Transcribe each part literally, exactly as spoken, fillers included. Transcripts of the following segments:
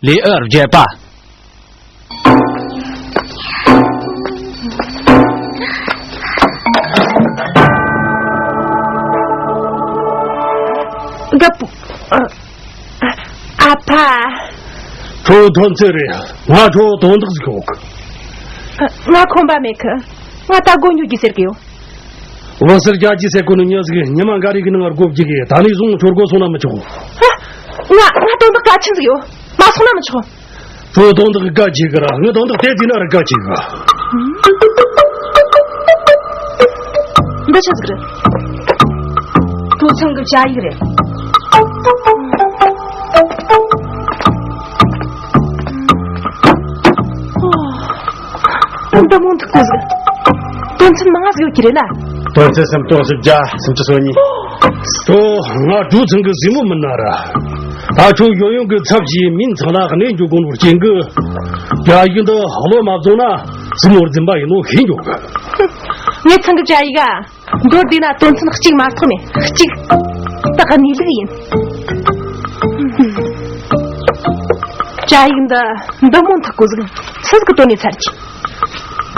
ལེའུ་བརྒྱད་པ། རྒད་པོ། ཨ་ཨ་ཕ། ཁྱོད་ཐོན་ཚེ་རེད། ང་ཁྱོད་དོན་དག་ཟིག་ཡོད་གི། ང་ཁོམ་པ་མེད་གི། ང་ད་སྒོ་འགྱོ་རྒྱུ་ཟེར་གི་ཡོད། འོད་ཟེར་རྒྱ་ཆེ་ཟེར་གོ་ནི་མྱི་ཟིག་ཉི་མ་འགའ་རེ་གི་ནང་སྒོ་བརྒྱུག་གི། ད་ནས་བཟུང་ཁྱོད་སྒོ་སོང་ན་མི་ཆོག་ཧ། ང་ང་དོན་དག་གལ་ཆེན་ཟིག་ཡོད། མ་སོང་ན་མི་ཆོག་ཁྱོད་དོན་དག་གལ་ཆེ་གི་ར། ངའི་དོན་དག་དེ་དེ་ན་ར་གལ་ཆེ་གི། འདི་ཆི་ཟིག་རེད། ཁྱོད་ཚང་གི་བྱ་ཡིག་རེད། འདི་མོ་འདུག་གོ་ཟིག་དོན་ཚན་མང་ང་ཟིག་ཡོད་ཀྱི་རེད་ལ། དོན་ཚན་སུམ་སྟོང་བཞི་བརྒྱ་སུམ་ཅུ་སོ་གཉིས། ཁྱོད་ང་གྲོ་ཚང་གི་སྲས་མོ་མིན་ན་ར། ད་ཁྱོད་ཡོང་ཡོང་གི་ཚབ་ཀྱིས་མིང་ཚང་ལ་གནས་འཇོག་དགོས་ནོར་རྐྱེན་གི། བྱ་ཡིག་འདི་བློ་མ་བཟུང་ན་སྲས་མོར་འཛིན་པ་ཡིན་ནོ་ཤེས་འཇོག་གི། ངའི་ཚང་གི་བྱ་ཡིག་ཨ། མདོར་བསྡུས་ན་དོན་ཚན་གཅིག་མ་གཏོགས་མེད། གཅིག་ད་ག་གནས་ལུགས་ཡིན། བྱ་ཡིག་འདི་འདི་མོ་མཐུག་གོ་ཟིག་སུ་ཟིག་གི་དོན་ནས་ཚར་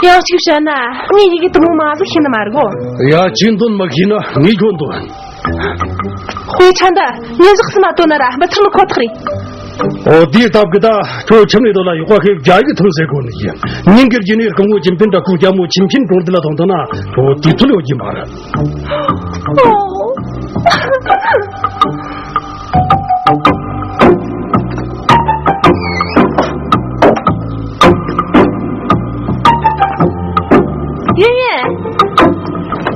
གྱི། ཡང་གཅིག་བཤད་ན་ངས་ཡི་གེ་དུ་མོ་མ་ཟིག་ཤེས་ནི་མ་རེད་གོ། ཡ་ཁྱེད་འདོན་མ་ཤེས་ན་ངས་ཁྱོད་འདོན། དཔེ་ཆ་འདི་ཉིན་ཞག་གསུམ་མ་བཏོན་ན་ར་མི་ཚར་ནི་ཁོ་ཐག་རེད། འོ་དེའི་སྟབས་ཀྱིས་ད་ཁྱོད་ཁྱིམ་ནས་དོ་ལ་ཡོག་པ་ཁེབས་རྒྱ་ཡིག་ཐོན་ཟེར་གོ་ནི་ཡིན། ཉིན་དཀར་གྱི་ནས་སྐུ་ངོ་ཅིན་ཕིན་དྲ་ཁུ་རྒྱ་མོ་ཆིན་ཕིན་གྲོང་སྡེ་ལ་ཐོན་ཐོན་ན་ཁྱོད་དུས་ཚོད་ཡོད་ཀྱི་མ་རེད། ཡིན་ཡིན།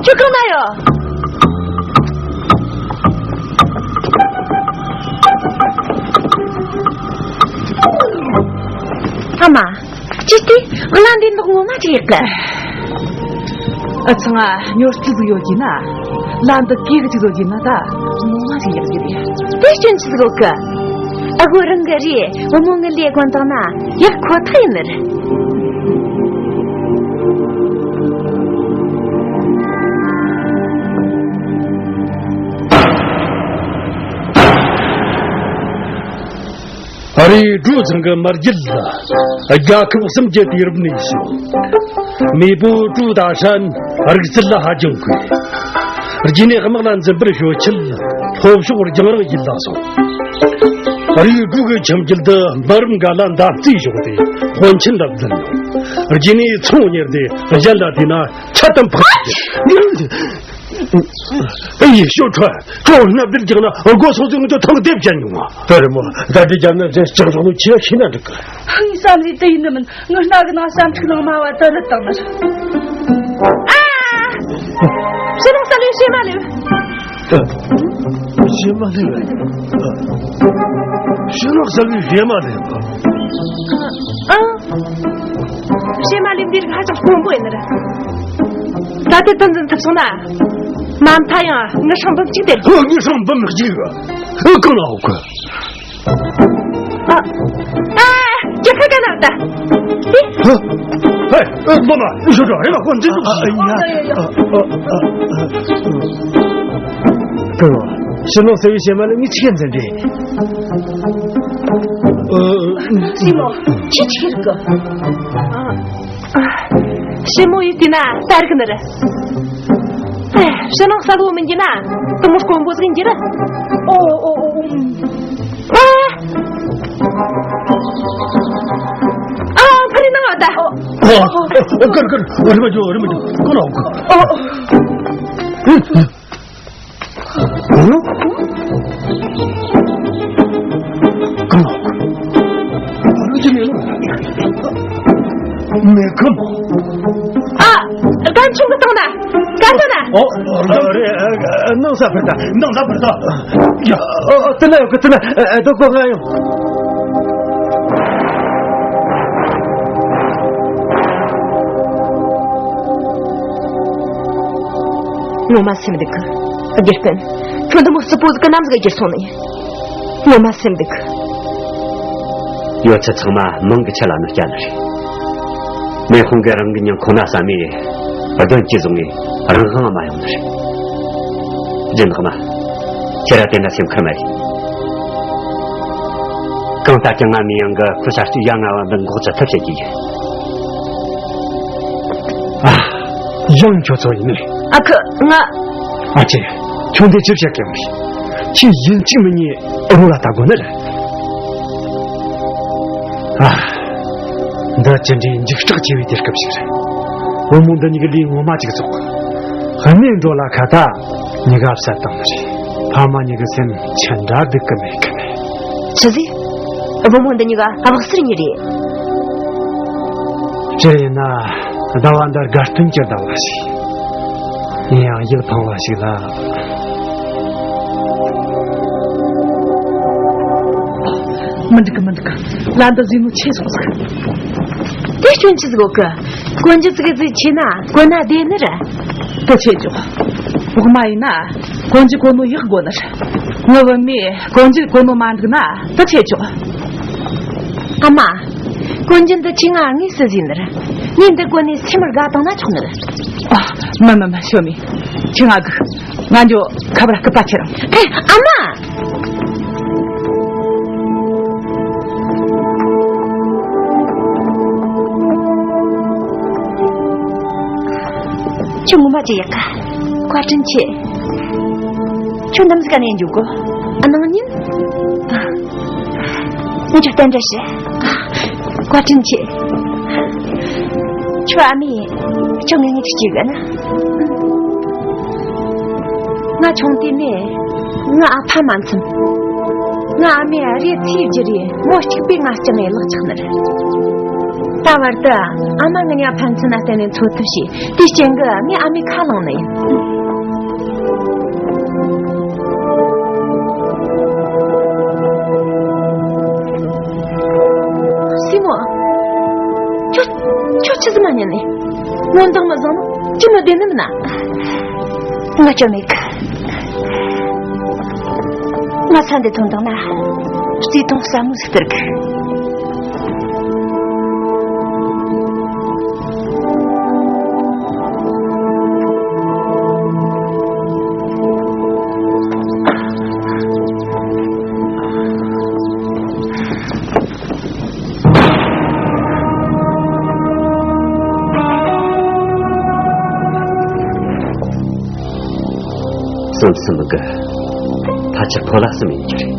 ཁྱོད་གང་ན་ཡོད། ཨ་མ། ཅི་སྟེ། ལ་འདི་འདུག་ངོ་མ་ཅི་ཡག་གི། ཨ་ཚང་ང་ཉོ་རྩིས་ཟིག་ཡོད་ཀྱི་ན། ལ་འདི་གི་གི་ཅིག་ཡོད་ཀྱི་ན་ད། ངོ་མ་ཅི་ཡག་གི་རེད། དེ་སྐྱོན་ཅི་ཟིག་ཡོད་གི། ཨ་ཁུ་རང་གི་རེད། བུ་མོ་ངི་ལས་གོན་བཏང་ན་ཡག་ཁོ་ཐག་ཡིན་ནི་རེད། ཨ་རིའི་གྲོ་ཚང་གི་མ་རྒྱུད་ལ་རྒྱལ་ཁབ་གསུམ་གྱི་དུས་རབས་ནས་བྱུང་། མེས་པོ་གྲོ་དང་ཧྲན་རིག་རྩལ་ལ་ཧ་ཅང་མཁས། རྗེས་ནས་དམག་ལ་འཛིན་པར་ཞོལ་ཆེད་ལྷོ་ཕྱོགས་རྒྱང་རིང་ཡིད་ལ་སོང་། ཨ་རིའི་གྲོ་གི་ཁྱིམ་རྒྱུད་དུ་འབུམ་རམས་འགའ་ལ་མདའ་རྩེད་བཞག་སྟེ་དཔོན་ཆེན་ལ་བསྡད། རྗེས་ནས་ཚོང་གཉེར་ཏེ་གཞན་ལ་བལྟས་ན་ཆ་དམ་འཕགས། ཨེ་ཡེ་ཤོ་ཁྲ། ཁྱོད་སྣབས་བྲེལ་རྒྱག་ན་སྒོ་སོང་ཚེ་ངུ་ཚོ་ཐང་དེབ་བྱ་མྱོང་བ། དེ་རེད་མོ། ད་དེ་རྒྱབ་ན་རྗེས་ལྕགས་བཟོ་ལུགས་ཆེ་ཤེས་ན་འགྲིག་གི། ངའི་བསམ་ཚུལ་དེ་ཡིན་ནི་མིན། ངའི་སྣ་གི་ནང་བསམ་ཚིག་ལང་མ་བ་དུ་རུ་བཏང་ནི། ཨ། ཕྱི་ནང་ས་ལེ་ཤེས་མ་ལེ། ཤེས་མ་ལེ། ཕྱི་ནང་ས་ལེ་ཤེས་མ་ལེ། ཨ། ཤེས་མ་ལེ་འདི་རིགས་ཧ་ཅང་དཀོན་པོ་ཡིན་ནི་རེད། ད་ལྟའི་དོན་འཛིན་ཐུབ་སོང་ན། མ་མཐའ་ཡང་ངི་སྲང་འབུམ་གཅིག་སྟེར། ཧོ། ངི་སྲང་འབུམ་གཅིག་ཨ། གང་ལ་འོག་གི། ཨ། ཨ། ཅི་ཁ་ཀ་ན་ད། ཧ། ཧེ། ཨ། བུ་མོ། ཞོ་ཀྲོ་རེ་མ་ཁོ་འཛིན་ཐུབ་ཨ། ཨ། ཡ། ཨ། ཨ། ཨ། ཨ། ཕུ་བོ། ཕྱི་ནང་ས་ལེ་ཤེས་མ་ལེ་ངས་ཆི་ག་འཛིན་རེད། ཨ། ཞི་མོ། ཁྱི་ཁྱི་རིག་གི། ཨ། ཞི་མོ་ཡིས་བལྟས་ན་ལྟ་རིག་ནི་རེད། ཨེ། ཕྱི་ནང་གསལ་བོ་མིན་གྱི་ན་དུ་མོ་དཀོན་པོ་ཟིག་ཡིན་གྱི་རེད། ཨོ་ཨོ་ཨོ་ཨོ། ཨེ། ཨ། ཕ་རི་ནང་ང་ད། ཨོ། ཨོ། ཨོ། ཀར་ཀར། རི་མ་ཇོ། རི་མ་ཇོ། ཀོ་ལ་ཨོ། ཨོ། ཨོ། ཨ། གང་ལ་ཨོ། ཨ། རི་ཇི་མེ་ལོ། མེ་ཁམ། ཨ། ད་ཆུང་གི་བཏང་ན། ག་ད་ན། ཨོ། རེ། ནང་ས་བར་ད། ནང་ས་བར་ད། ཡ། ཨོ། དེ་ན་ཡོད་གི། དེ་ན། ཨ། དོ་གོ་ང་ཡོང་། ངོ་མ་སེམས་སྡུག་གི། དགེ་སྤུན། ཁྱོད་འདི་མོ་རྩུབ་པོ་ཟིག་གི་ནམ་ཟིག་ག་གྱུར་སོང་ནི་ཡིན། ངོ་མ་སེམས་སྡུག་གི། ཡོད་ཚད་ཚང་མ་མིང་གི་ཆེད་ལ་གནོད་སྐྱེལ་ནི་རེད། མེ་ཧོང་གིས་རང་གི་མྱིང་ཁོ་ན་བསམ་མེད་གདོན་གྱིས་བཟུང་ངས་རང་དབང་མ་ཡོང་ནི་རེད། སྦྱིན་བདག་མ། ཁྱེད་ར་དེ་འདྲ་སེམས་ཁུར་མ་ཡིན། ད་ཀྱང་ང་མི་ཡང་གི་ཁུ་ས་སུ་ཡང་ང་བ་འདི་འགོག་ཚུལ་ཐབས་བྱེད་ཀྱི་ཡིན། ཨ། ཡང་ཁྱོད་ཚོ་ཡིན་ནི། ཨ་ཁུ་ང་། ཨ་ཅེ། ཁྱོད་འདི་ཅི་བྱེད་ཀྱི་མི། ཁྱི་ཡིན་གཅིག་མིན་གཉིས་རོ་ལ་ལྟ་དགོས་ནི་རེད། ཨ། འདི་ཅི་འདྲའི་འཇིགས་སྐྲག་ཆེ་བའི་དུས་སྐབས་ཤིག་རེད། བུ་མོ་འདི་གཉིས་ཀྱི་ལས་ངོ་མ་ཅིག་རྫོགས། གནས་འགྲོ་ལ་ཁ་ད་གཉིས་ཀ་བསད་བཏང་ནི་རེད། ཕ་མ་གཉིས་ཀྱི་སེམས་ཆི་འདྲ་སྡུག་གི་མེད་གི་མེད། ཆི་ཟིག་བུ་མོ་འདི་གཉིས་ཀ་སྦག་སེར་གཉིས་རེད། སྤྱིར་ཡིན་ན་ཟླ་བ་འདི་དགའ་སྟོན་གྱི་ཟླ་བ་ཞིག་ཡིན་ཡང་ཡིད་ཕངས་པ་ཞིག་ལ། མི་འགྲིག་གི་མི་འགྲིག་གི། ལ་འདི་ཟིག་མོ་ཆེ་སོང་ཟིག་དེ་སྐྱོན་ཆི་ཟིག་ཡོད་གི། གོན་རྒྱུ་ཟིག་ཟིག་ཆེ་ན་གོན་ན་བདེ་ནི་རེད། དེ་ཆེ་ཆོག་བོག་མ་ཡིན་ན་གོན་རྒྱུ་གོན་ནོ་ཡག་དགོ་ནི་རེད། ངའི་བུད་མེད་གོན་རྒྱུ་གོན་ནོ་མ་འགྲིག་ན་དེ་ཆེ་ཆོག་ཨ་མ། གོན་རྒྱུ་འདི་ཁྱེད་ང་དངོས་སུ་བཟོས་ནི་རེད། ངས་འདི་གོན་ནས་སེམས་དགའ་བཏང་ན་ཆོག་ནི་རེད། ཨ། མ་མ་མ་ཤོ་མི། ཁྱེད་ང་གི། ང་འགྱོ་ཁ་པར་སྐུད་པ་ཁྱེར་རམ། ཨེ། ཨ་མ། ཁྱོད་ངོ་མ་ཅི་ཡག་ག་བཀའ་དྲིན་ཆེ། ཁྱོད་འདམ་ཟིག་ག་ནས་འཇུག་གོ་ཨ་ནང་ཉིན། ངས་ཁྱོད་བསྟན་འདྲ་ཞུ། བཀའ་དྲིན་ཆེ། ཁྱོད་ཨ་མས་ཁྱོད་ངའི་ངེས་ཅིག་གི་ན། ང་ཆུང་དུས་ནས་ང་ཨ་ཕ་མ་མཚམས། ང་ཨ་མས་རེ་ཚེ་བརྒྱུད་རེ་མོ་གཅིག་པས་ང་སྐྱེ་ངེ་ལག་ཆགས་ནི་རེད། ད་བར་དུ་ཨ་མ་ངི་ཉ་ཕན་ཚུན་ན་བརྟེན་ནས་འཚོ་ཐབས་བྱས། དེའི་རྐྱེན་གྱིས་ངས་ཨ་མའི་ཁ་བླངས་ནི་ཡིན། སྲས་མོ། ཁྱོད་ཁྱོད་ཆི་ཟིག་མ་ཉན་ནི། སྔོན་དང་མི་བཟང་ནོ་ཅི་མི་བདེ་ནི་མིན་ན། ང་སྐྱོ་མེད་གི། ང་ས་འདི་ཐོན་དང་ན་བརྩེ་དུང་ཟབ་མོ་ཟིག་སྟེར་གི། སེམས་སུ་མི་དགའ། ཕལ་ཆེར་ཕོ་ལ་སེམས་ཡིན་རྒྱུ་རེད།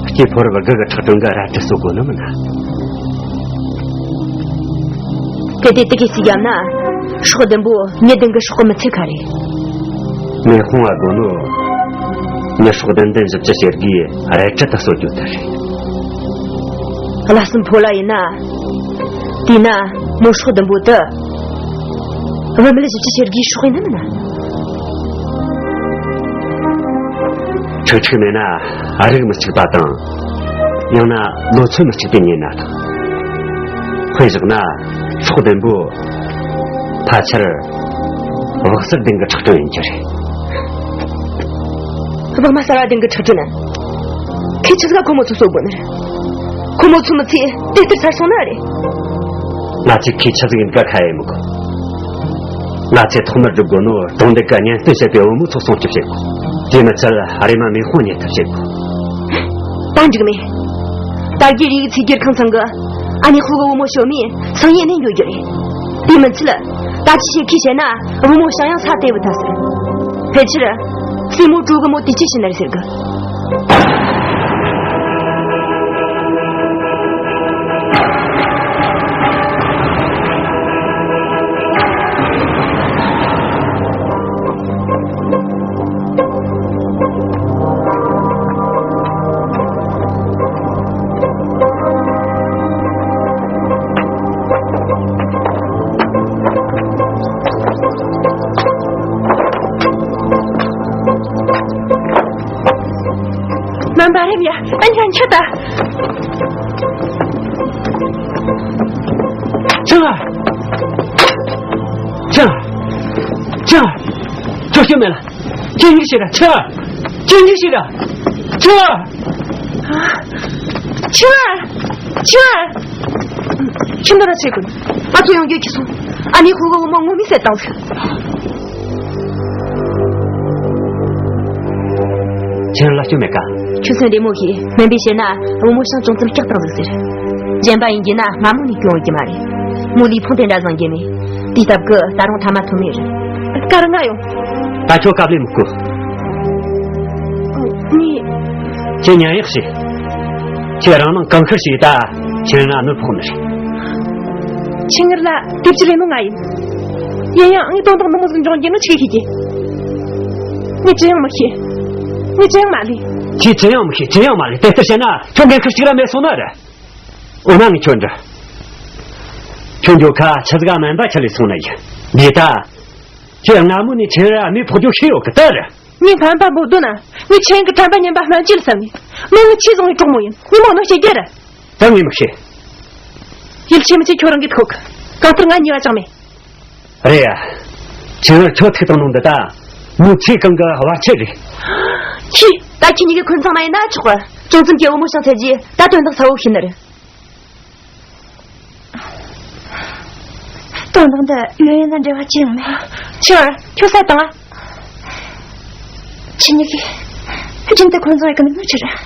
སྐྱེས་ཕོ་རབ་དགུ་གི་ཁྲག་དྲོན་གི་རལ་གྲི་གསོ་དགོས་ནི་མིན་ན། གལ་ཏེ་དེ་གི་སྲིད་རྒྱབ་ན། སྲོག་ལྡན་པོ་མྱི་བདུན་གི་སྲོག་གི་མི་ཚད་ཁ་རེད། མི་དཔུང་བ་དགོས་ནོ། མྱི་སྲོག་བདུན་བདུན་བཞི་བཅུ་ཞེ་དགུའི་རལ་གྲི་དེ་གསོ་རྒྱུ་དེ་རེད། བླ་གསུམ་ཕོ་ལ་ཡིན་ན། དེས་ན་མོ་སྲོག་ལྡན་པོ་དེ། བུད་མེད་བཞི་བཅུ་ཞེ་དགུའི་སྲོག་ཡིན་ནི་མིན་ན། ཁྲིག་ཁྲིག་མེད་ན་རིགས་མི་གཅིག་པ་དང་། ཡང་ན་ལོ་ཚོད་མི་གཅིག་པའི་ཉེ་ན་དང་། དཔེ་བཞག་ན་སྲོག་ལྡན་པོ་ཕལ་ཆེར་བག་གསར་ལྡན་གྱི་ཁྲག་དྲོན་ཡིན་རྒྱུ་རེད། བག་མ་གསར་བ་ལྡན་གྱི་ཁྲག་དྲོན་ན། ཁྱེད་ཆི་ཟིག་ག་ཁོ་མོ་ཚོ་གསོད་དགོས་ནི་རེད། ཁོ་མོ་ཚོ་མི་ཚེ་དེ་ལྟར་ཚར་སོང་ན་རེད། ང་ཚོས་ཁྱེད་ཆི་ཟིག་ཡིན་ག་ཁ་ཡེ་མི་དགོས། ང་ཚོས་ཐོག་མར་སྒྲུབ་དགོས་ནོ་གྲོང་སྡེ་ག་གཉེན་སྟོན་བྱེད་པའི་བུ་མོ་ཚོ་སྲུང་སྐྱོབ་བྱེད་དགོས། དེ་མི་ཚད་རེམ་མ་མེ་དཔུང་རྙེད་ཐབས་བྱེད་དགོས། ད་འགྲིག་མེད། ད་རྒྱའི་རིགས་ཚེ་སྒྱུར་ཁང་ཚང་གི་ཨ་ནེ་ཧྥུ་གི་བུ་མོ་ཞོ་མིས་སང་ཉིན་ནས་འགྱོ་རྒྱུ་རེད། དེ་མི་ཚད་ད་ཅི་བྱེད་ཁི་བྱས་ན་བུ་མོ་ཞང་ཡང་ས་དེ་བུ་ཐ་ཟེར། ཕལ་ཆེར་སྲས་མོ་ཀྲུའུ་གི་མོ་དེ་ཅི་བྱེད་ན་རེད་ཟེར་གི། རྣམ་པ་རེམ་ཡ། ཨན་ཅན་ཆུ་ད། ཆང་ཨ། ཆང་ཨ། ཆང་ཨ། ཁྱོད་ཤི་མེད་ལ། ཁྱེད་གཉིས་ཤི་ར་ཆང་ཨ། ཁྱེད་གཉིས་ཤི་ར་ཆང་ཨ། ཆང་ཨ། ཆང་ཨ། ཁྱིམ་ནོར་ར་ཚེ་ཀུན། ཨ་ཚོ་ཡོང་རྒྱུ་ཁྱི་སོང་། ཨ་ནེ་ཁོ་གི་བུ་མོ་ངོ་མི་ཟེར་བཏང་ཟིག་ཁྱེད་ལ་སྐྱོན་མེད་ཀ། ཁྱོད་སེམས་བདེ་མོ་བྱོས། སྨན་པས་བཤད་ན་བུ་མོ་ཞང་ཅུང་ཙམ་སྐྲག་བཏང་ཟིག་ཟེར། གཞན་པ་ཡིན་རྒྱུ་ན་སྔ་མོ་ནས་སྐྱོན་ཡོད་རྒྱུ་མ་རེད། མོ་ལུས་ཕུང་དེ་འདྲ་བཟང་རྒྱུ་མེད། དེའི་སྟབས་ཀྱིས་ད་རུང་ཐ་མ་ཐོན་ངེས་རེད། ཀ་ར་ང་ཡོང་། ད་ཁྱོད་དཀའ་ལས་མི་དགོས། ངས། ཁྱེད་ཉན་ཡག་བྱོས། ཁྱེད་རང་ནང་གང་ཤར་ཞིག་ད་ཁྱེད་རང་གནོད་ཕོག་ནི་རེད། ཁྱེད་ངར་ལ་དེབ་ཅི་ལས་ནོ་ང་ཡིན། ཡིན་ཡང་ངས་དོན་དག་འདི་མོ་ཟིག་འབྱུང་རྒྱུ་ནོ་ཆི་གི་ཤེས་ཀྱི། ངས་ཅི་ཡང་མི་ཤེས། ངས་ཅི་ཡང་མ་ལས། ཁྱེད་ཅི་ཡང་མི་ཤེས། ཅི་ཡང་མ་ལས། དེ་ལྟར་བཤད་ན་ཁྱོད་འགན་ཁུར་གཅིག་ར་མེད་སོང་ནི་རེད། འོ་ན་ངས་ཁྱོད་འདྲི། ཁྱོད་འགྱོ་ཁ་ཆི་ཟིག་ག་སྨན་པ་ཁྲིད་ལས་སོང་ནི་ཡིན། འདི་ད། ཁྱེད་སྔ་མོ་ནས་ཁྱེད་ར་གནོད་ཕོག་རྒྱུ་ཤེས་ཡོད་གི་ད་རེད། ངས་སྨན་པ་འབོད་དོ་ན། ངས་ཁྱེད་ཀྱི་དྲན་པ་ཉམས་པ་སྨན་བཅོས་ལ་བསམ་ནས། མི་ངས་ཆེས་བཟང་བའི་གྲོགས་མོ་ཡིན། ངས་མོ་གནོད་བྱེད་རྒྱུ་རེད། ད་ངས་མི་ཤེས། ཡིད་ཆེས་མི་ཆེས་ཁྱོད་རང་གིས་ཐུག། གང་ལྟར་ང་ཉེས་པ་ཅང་མེད། རེད་ཡ། ཁྱེད་རང་ཁྱོད་ཐུག་བཏང་ནོ་འདི་ད། མོ་ཚེ་གང་གི་བར་ཆད་རེད། ཁྱེད་ད་ཁྱེད་གཉིས་ཀྱི་འཁོན་འཛིང་མ་ཡིན་ན་ཆོག་གི། ཅུང་ཙམ་གྱི་བུ་མོ་ཞང་ཚེ་རྗེས་ད་དོན་དག་གསལ་བོ་ཤེས་ནི་རེད། དོན་དག་འདི་ཡོན་ཡོན་ན་འབྲེལ་བ་ཅི་ཡང་མེད། ཁྱོད་ཁྱོད་ས་དང་། ཁྱེད་གཉིས་ཀྱིས་རྒྱུན་དུ་འཁོན་འཛིང་ཡོད་གི་མིན་ནོ་ཆི་རེད།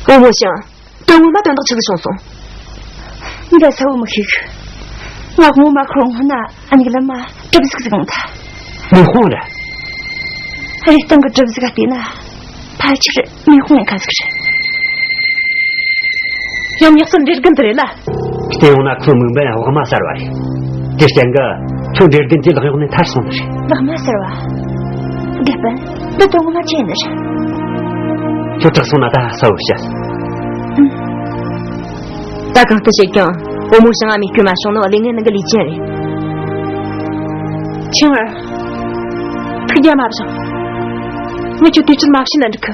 བུ་མོ་ཞང་། དོན་ངོ་མ་དོན་དག་ཆི་ཟིག་བྱུང་སོང་། འདི་གསལ་བོ་མི་ཤེས་གི། ང་ངོ་མ་ཁོ་སྔོན་ན་ཨ་ནེ་གི་ལམ་མ་གྲིབ་ཟིག་ཟིག་ཡོང་ཐལ། མི་ཧོང་རེད། རེ་སྟོང་གི་གྲིབ་ཟིག་ག་བལྟས་ན། ཕལ་ཆེར་མི་ཧོང་ཡིན་ཁ་ཟིག་རེད། ཡང་ཉག་ཚོ་འདྲེ་རྒན་དེ་རེད་ལ། བལྟས་ཡོང་ན་ཁོའི་མིག་འབེན་འོག་མ་གསར་བ་རེད། དེ་རྐྱེན་གྱིས་ཁྱོད་འདྲེ་རྒན་གྱི་ལག་གཡོག་ནས་ཐར་སོང་ནི་རེད། ལག་མ་གསར་བ། དགེ་སྤུན། འདི་དོན་ངོ་མ་ཅི་ཡིན་ནི་རེད། ཁྱོད་དྲག་སོང་ན་ད་གསལ་བོ་བཤད། ཨང་། ད་གང་ལྟར་བྱས་ཀྱང་བུ་མོ་ཞང་ང་མེ་སྐྱོན་མ་བྱུང་ནོ་ལས་ངན་ནང་གི་ལས་ཅན་རེད། ཆིང་ཨར། ཐུགས་རྒྱལ་མ་བཞེངས། ངས་ཁྱོད་དུས་ཚོད་མ་བྱིན་ན་འགྲིག་གི།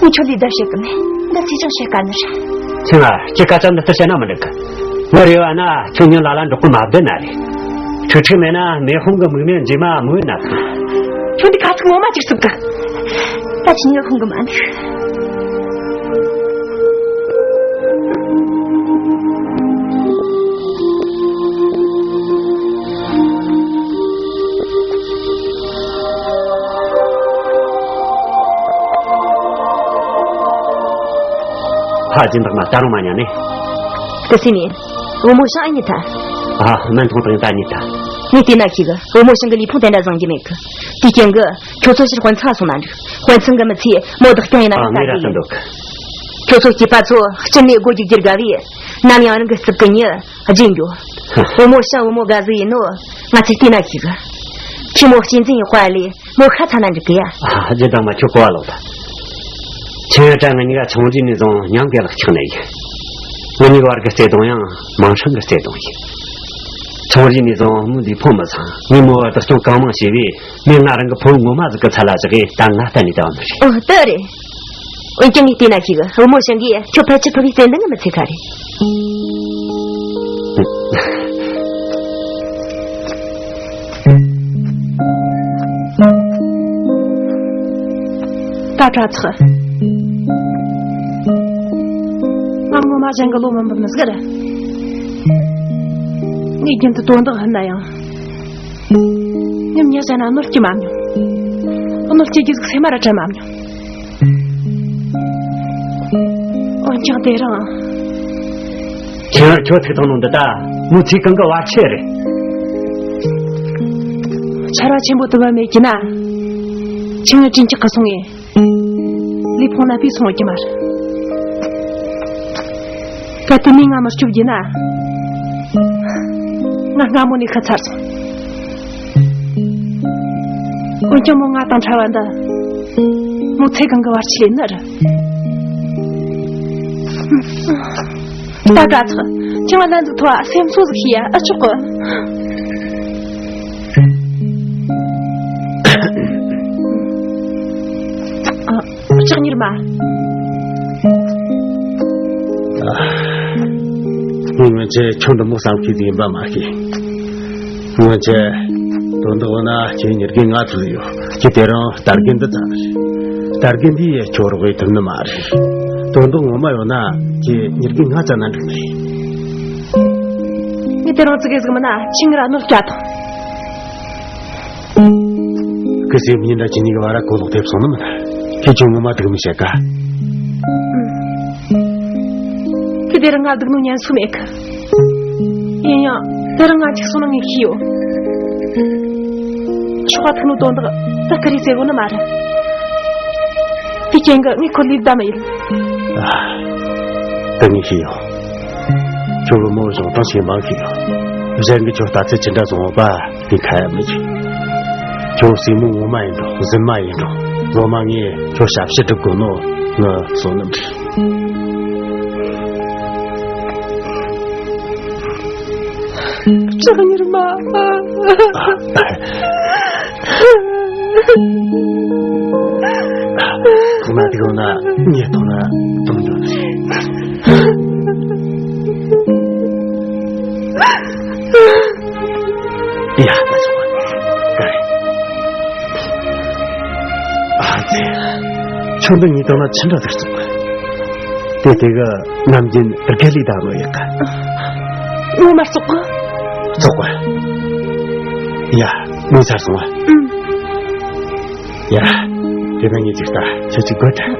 ངས་ཁྱོད་ལ་བརྡ་བཤད་གི་མེད། འདི་ཚེས་ཆུང་བཤད་དཀའ་ནི་རེད། ཆིང་ཨར། ཁྱེད་སྐད་ཆ་འདི་ལྟར་བཤད་ན་མི་འགྲིག་གི། ངའི་རེ་བ་ན་ཁྱོད་ཉིད་ལ་ལ་འགྲོགས་གི་མ་བསྡད་ན་རེད། ཁྲིག་ཁྲིག་མེད་ན་མེ་ཧོང་གི་མིག་ནས་མཇུག་མ་མོས་ན། ཁྱོད་འདི་ཁ་ཚིག་ངོ་མ་ཅིག་ཚུགས་གི། ད་ཁྱེད་ཉིད་ཧོང་གི་མ་འདུག། ཧ་ཅང་འདག་མ་ད་རུང་མ་ཉན་ནས། དེ་སྲིད་ནས། བུ་མོ་ཞང་ཨ་ཉི་ཐ། ཨ། སྨན་ཐུང་དང་ད་ཉི་ཐ། ངས་བལྟས་ན་ཤེས་གི། བུ་མོ་ཞང་གི་ལུས་ཕུང་དེ་འདྲ་བཟང་རྒྱུ་མེད་གི། དེའི་རྐྱེན་གྱིས་ཁྱོད་ཚོ་ཕྱིར་དཔོན་ཚང་སོང་ན་འགྲིག། དཔོན་ཚང་གི་མི་ཚོས་མོ་བདག་རྐྱང་ཡིན་ན་ཨ། ཡང་ངས་ར་དགའ་གི་ཡིན། ཁྱོད་ཚོ་སྐྱེས་པ་ཚོ་སྐྱིད་ནས་སྒོ་རྒྱག་རྒྱུར་དགའ་བས། ནམ་ཡང་རང་གི་རྩིབ་ཀྱི་མྱི་བརྗེད་འགྱོ། བུ་མོ་ཞང་བུ་མོ་དགའ་ཟིག་ཡིན་ནོ། ང་ཚོས་བལྟས་ན་ཤེས་གི། ཁྱོད་མོ་གཅེས་འཛིན་ཡག་པ་ལས། མོ་ཤ་ཚ་ན་འགྲིག་གི་ཡ། ཨ། རྗེ་དང་མ་ཁྱོད་གོ་བ་ལོག་ད། ཆེན་ཡོད་དྲ་ང་གཉིས་ཀ་ཆུང་རིས་ནས་བཟུང་མཉམ་གི་ལག་ཆགས་ནས་ཡིན། ང་གཉིས་བར་གི་བརྩེ་དུང་ཡང་མིང་སྲིང་གི་བརྩེ་དུང་ཡིན། ཆུང་རིས་ནས་བཟུང་མོའི་ལུས་ཕུང་མི་ཚང་། ངས་མོ་བར་བདག་སྐྱོང་གང་མང་བྱས་པས་མོས་ང་རང་གི་ཕུ་བོ་ངོ་མ་ཟིག་གི་ཚད་ལ་བཞག་གི་ད་ང་གཏན་ནས་བསྡད་པ་མ་རེད། ཨོ་དེ་རེད། འོན་ཀྱང་ངས་བལྟས་ན་ཤེས་གི། བུ་མོ་ཞང་གིས་ཁྱོད་ཕལ་ཆེར་ཕུ་བོའི་བརྩེ་འདུན་གི་མི་ཚེ་ཁ་རེད། ད་དྲག་ཚགས། ང་ངོ་མ་གཞན་གི་བློ་མི་འབབ་ནི་ཟིག་རེད། ངས་རྒྱུན་དུ་དོན་དག་ཧིན་ན་ཡང་། ངས་མྱི་གཞན་ན་གནོད་སྐྱེལ་མ་མྱོང་། གནོད་སྐྱེལ་རྒྱུ་ཟིག་སེམས་མ་ར་དྲན་མ་མྱོང་། འོན་ཀྱང་དེ་རིང་། ཁྱེད་ཁྱོད་ཐུག་དང་ནོ་འདི་ད་མོ་ཚེ་གང་གི་བར་ཆད་རེད། ཆར་བ་ཆེན་པོ་དུ་བ་མེད་ཀྱི་ན། ཁྱེད་ངའི་དྲིན་ཅིག་གི་སོང་ངས། ལུས་ཕུང་ན་པས་སོང་གི་མ་རེད། གལ་ཏེ་མིས་ང་མི་སྐྱོབ་རྒྱུ་ན། ང་སྔ་མོ་ནས་ཤི་ཚར་སོང་། འོན་ཀྱང་མོ་ང་དང་ཕྲ་བ་འདི། མོ་ཚེ་གང་གི་བར་ཆད་ལས་ནི་རེད། ད་དྲག་ཚགས། ཁྱེད་ང་ལན་ཟིག་ཐོ་བ་སེམས་གསོ་ཟིག་ཤེས་ཡ་ཨ་ཆོག་གི། ཨ། ལྕགས་གཉེར་མ། ངས་སྔོན་ཆད་ཁྱོད་འདི་མོ་བསམ་ཤེས་ཟིག་ཡིན་པ་མ་ཤེས། སྔོན་ཆད་དོན་དག་ཡོད་ན་ཁྱེད་ཉེར་དགེ་ང་ཐུག་ཡོད། ཁྱེད་དེ་རིང་རྟ་རྒན་འདི་ཙམ་རེད། རྟ་རྒན་འདིས་ཁྱོད་རོགས་ཡེད་ཐུབ་ནི་མ་རེད། དོན་དག་ངོ་མ་ཡོད་ན་ཁྱེད་ཉེར་དགེ་ང་ཙམ་ན་འགྲིག་ནི་རེད། ངས་དེ་རིང་ཙི་གེ་ཟིག་མིན་ན་ཁྱེད་ང་ར་གནོད་སྐྱེལ་དང་། ཁུ་སིམ་ཉིན་འདྲ་ཁྱེད་གཉིས་ཀྱི་བར་ར་གོ་ལོག་ཐེབས་སོང་ནི་མིན། ཁྱེད་ཀྱིས་ངོ་མ་སྡུག་མི་བྱེད་ཀ། ཁྱེད་དེ་རིང་ང་སྡུག་ནོ་ཉན་སུ་མེད་གི། ཡིན་ཡང་དེ་རིང་ང་འཇིགས་སོང་ན་ངས་ཤེས་ཡོད། ཆོག་པ་ཐུག་ནོ་དོན་དག་ད་ཁ་རི་ཟེར་གོ་ནི་མ་རེད། དེ་རྐྱེན་གྱིས་ངས་ཁོ་ལུས་བདའ་མི་ཡིན། ཨ། ད་ངས་ཤེས་ཡོད། ཁྱོད་བུ་མོ་གཞུང་དྲང་ཞིག་མང་ཤེས་ཡོད། གཞན་གྱིས་ཁྱོད་ལྟ་ཚུལ་ཅི་འདྲ་བཟུང་བ་དེ་ཁ་ཡ་མི་བྱེད། ཁྱོད་སྲིང་མོ་ངོ་མ་ཡིན་འགྲོ་གཟིམ་མ་ཡིན་འགྲོ། སློབ་མ་ངས་ཁྱོད་ཞབས་ཕྱི་སྒྲུབ་དགོས་ནོ་ངའི་བསོད་ནམས་རེད། ལྕགས་གཉེར་མ། ཁོང་ན་དེ་གོ་ན་ངས་ཐོག་ན་གཏོང་རྒྱུ་ནི། ཡ། ད་ཆོག་ག་རེད། ཨ་ཙི། ཁྱོད་འདི་ཉིད་དང་ན་ཆི་འདྲ་ཟིག་བཙོག་གི། དེ་དེ་གི་ནམ་རྒྱུན་དགེ་ལས་དང་ནོ་ཡག་ག། ངོ་མ་བཙོག་གི། བཙོག་གི། ཡ། མོ་ཚར་སོང་ཨ། ཨུམ། ཡ། དེ་ན་ངས་ཅིག་ལྟ་ཁྱོད་ཅིག་དགོད་དྲ།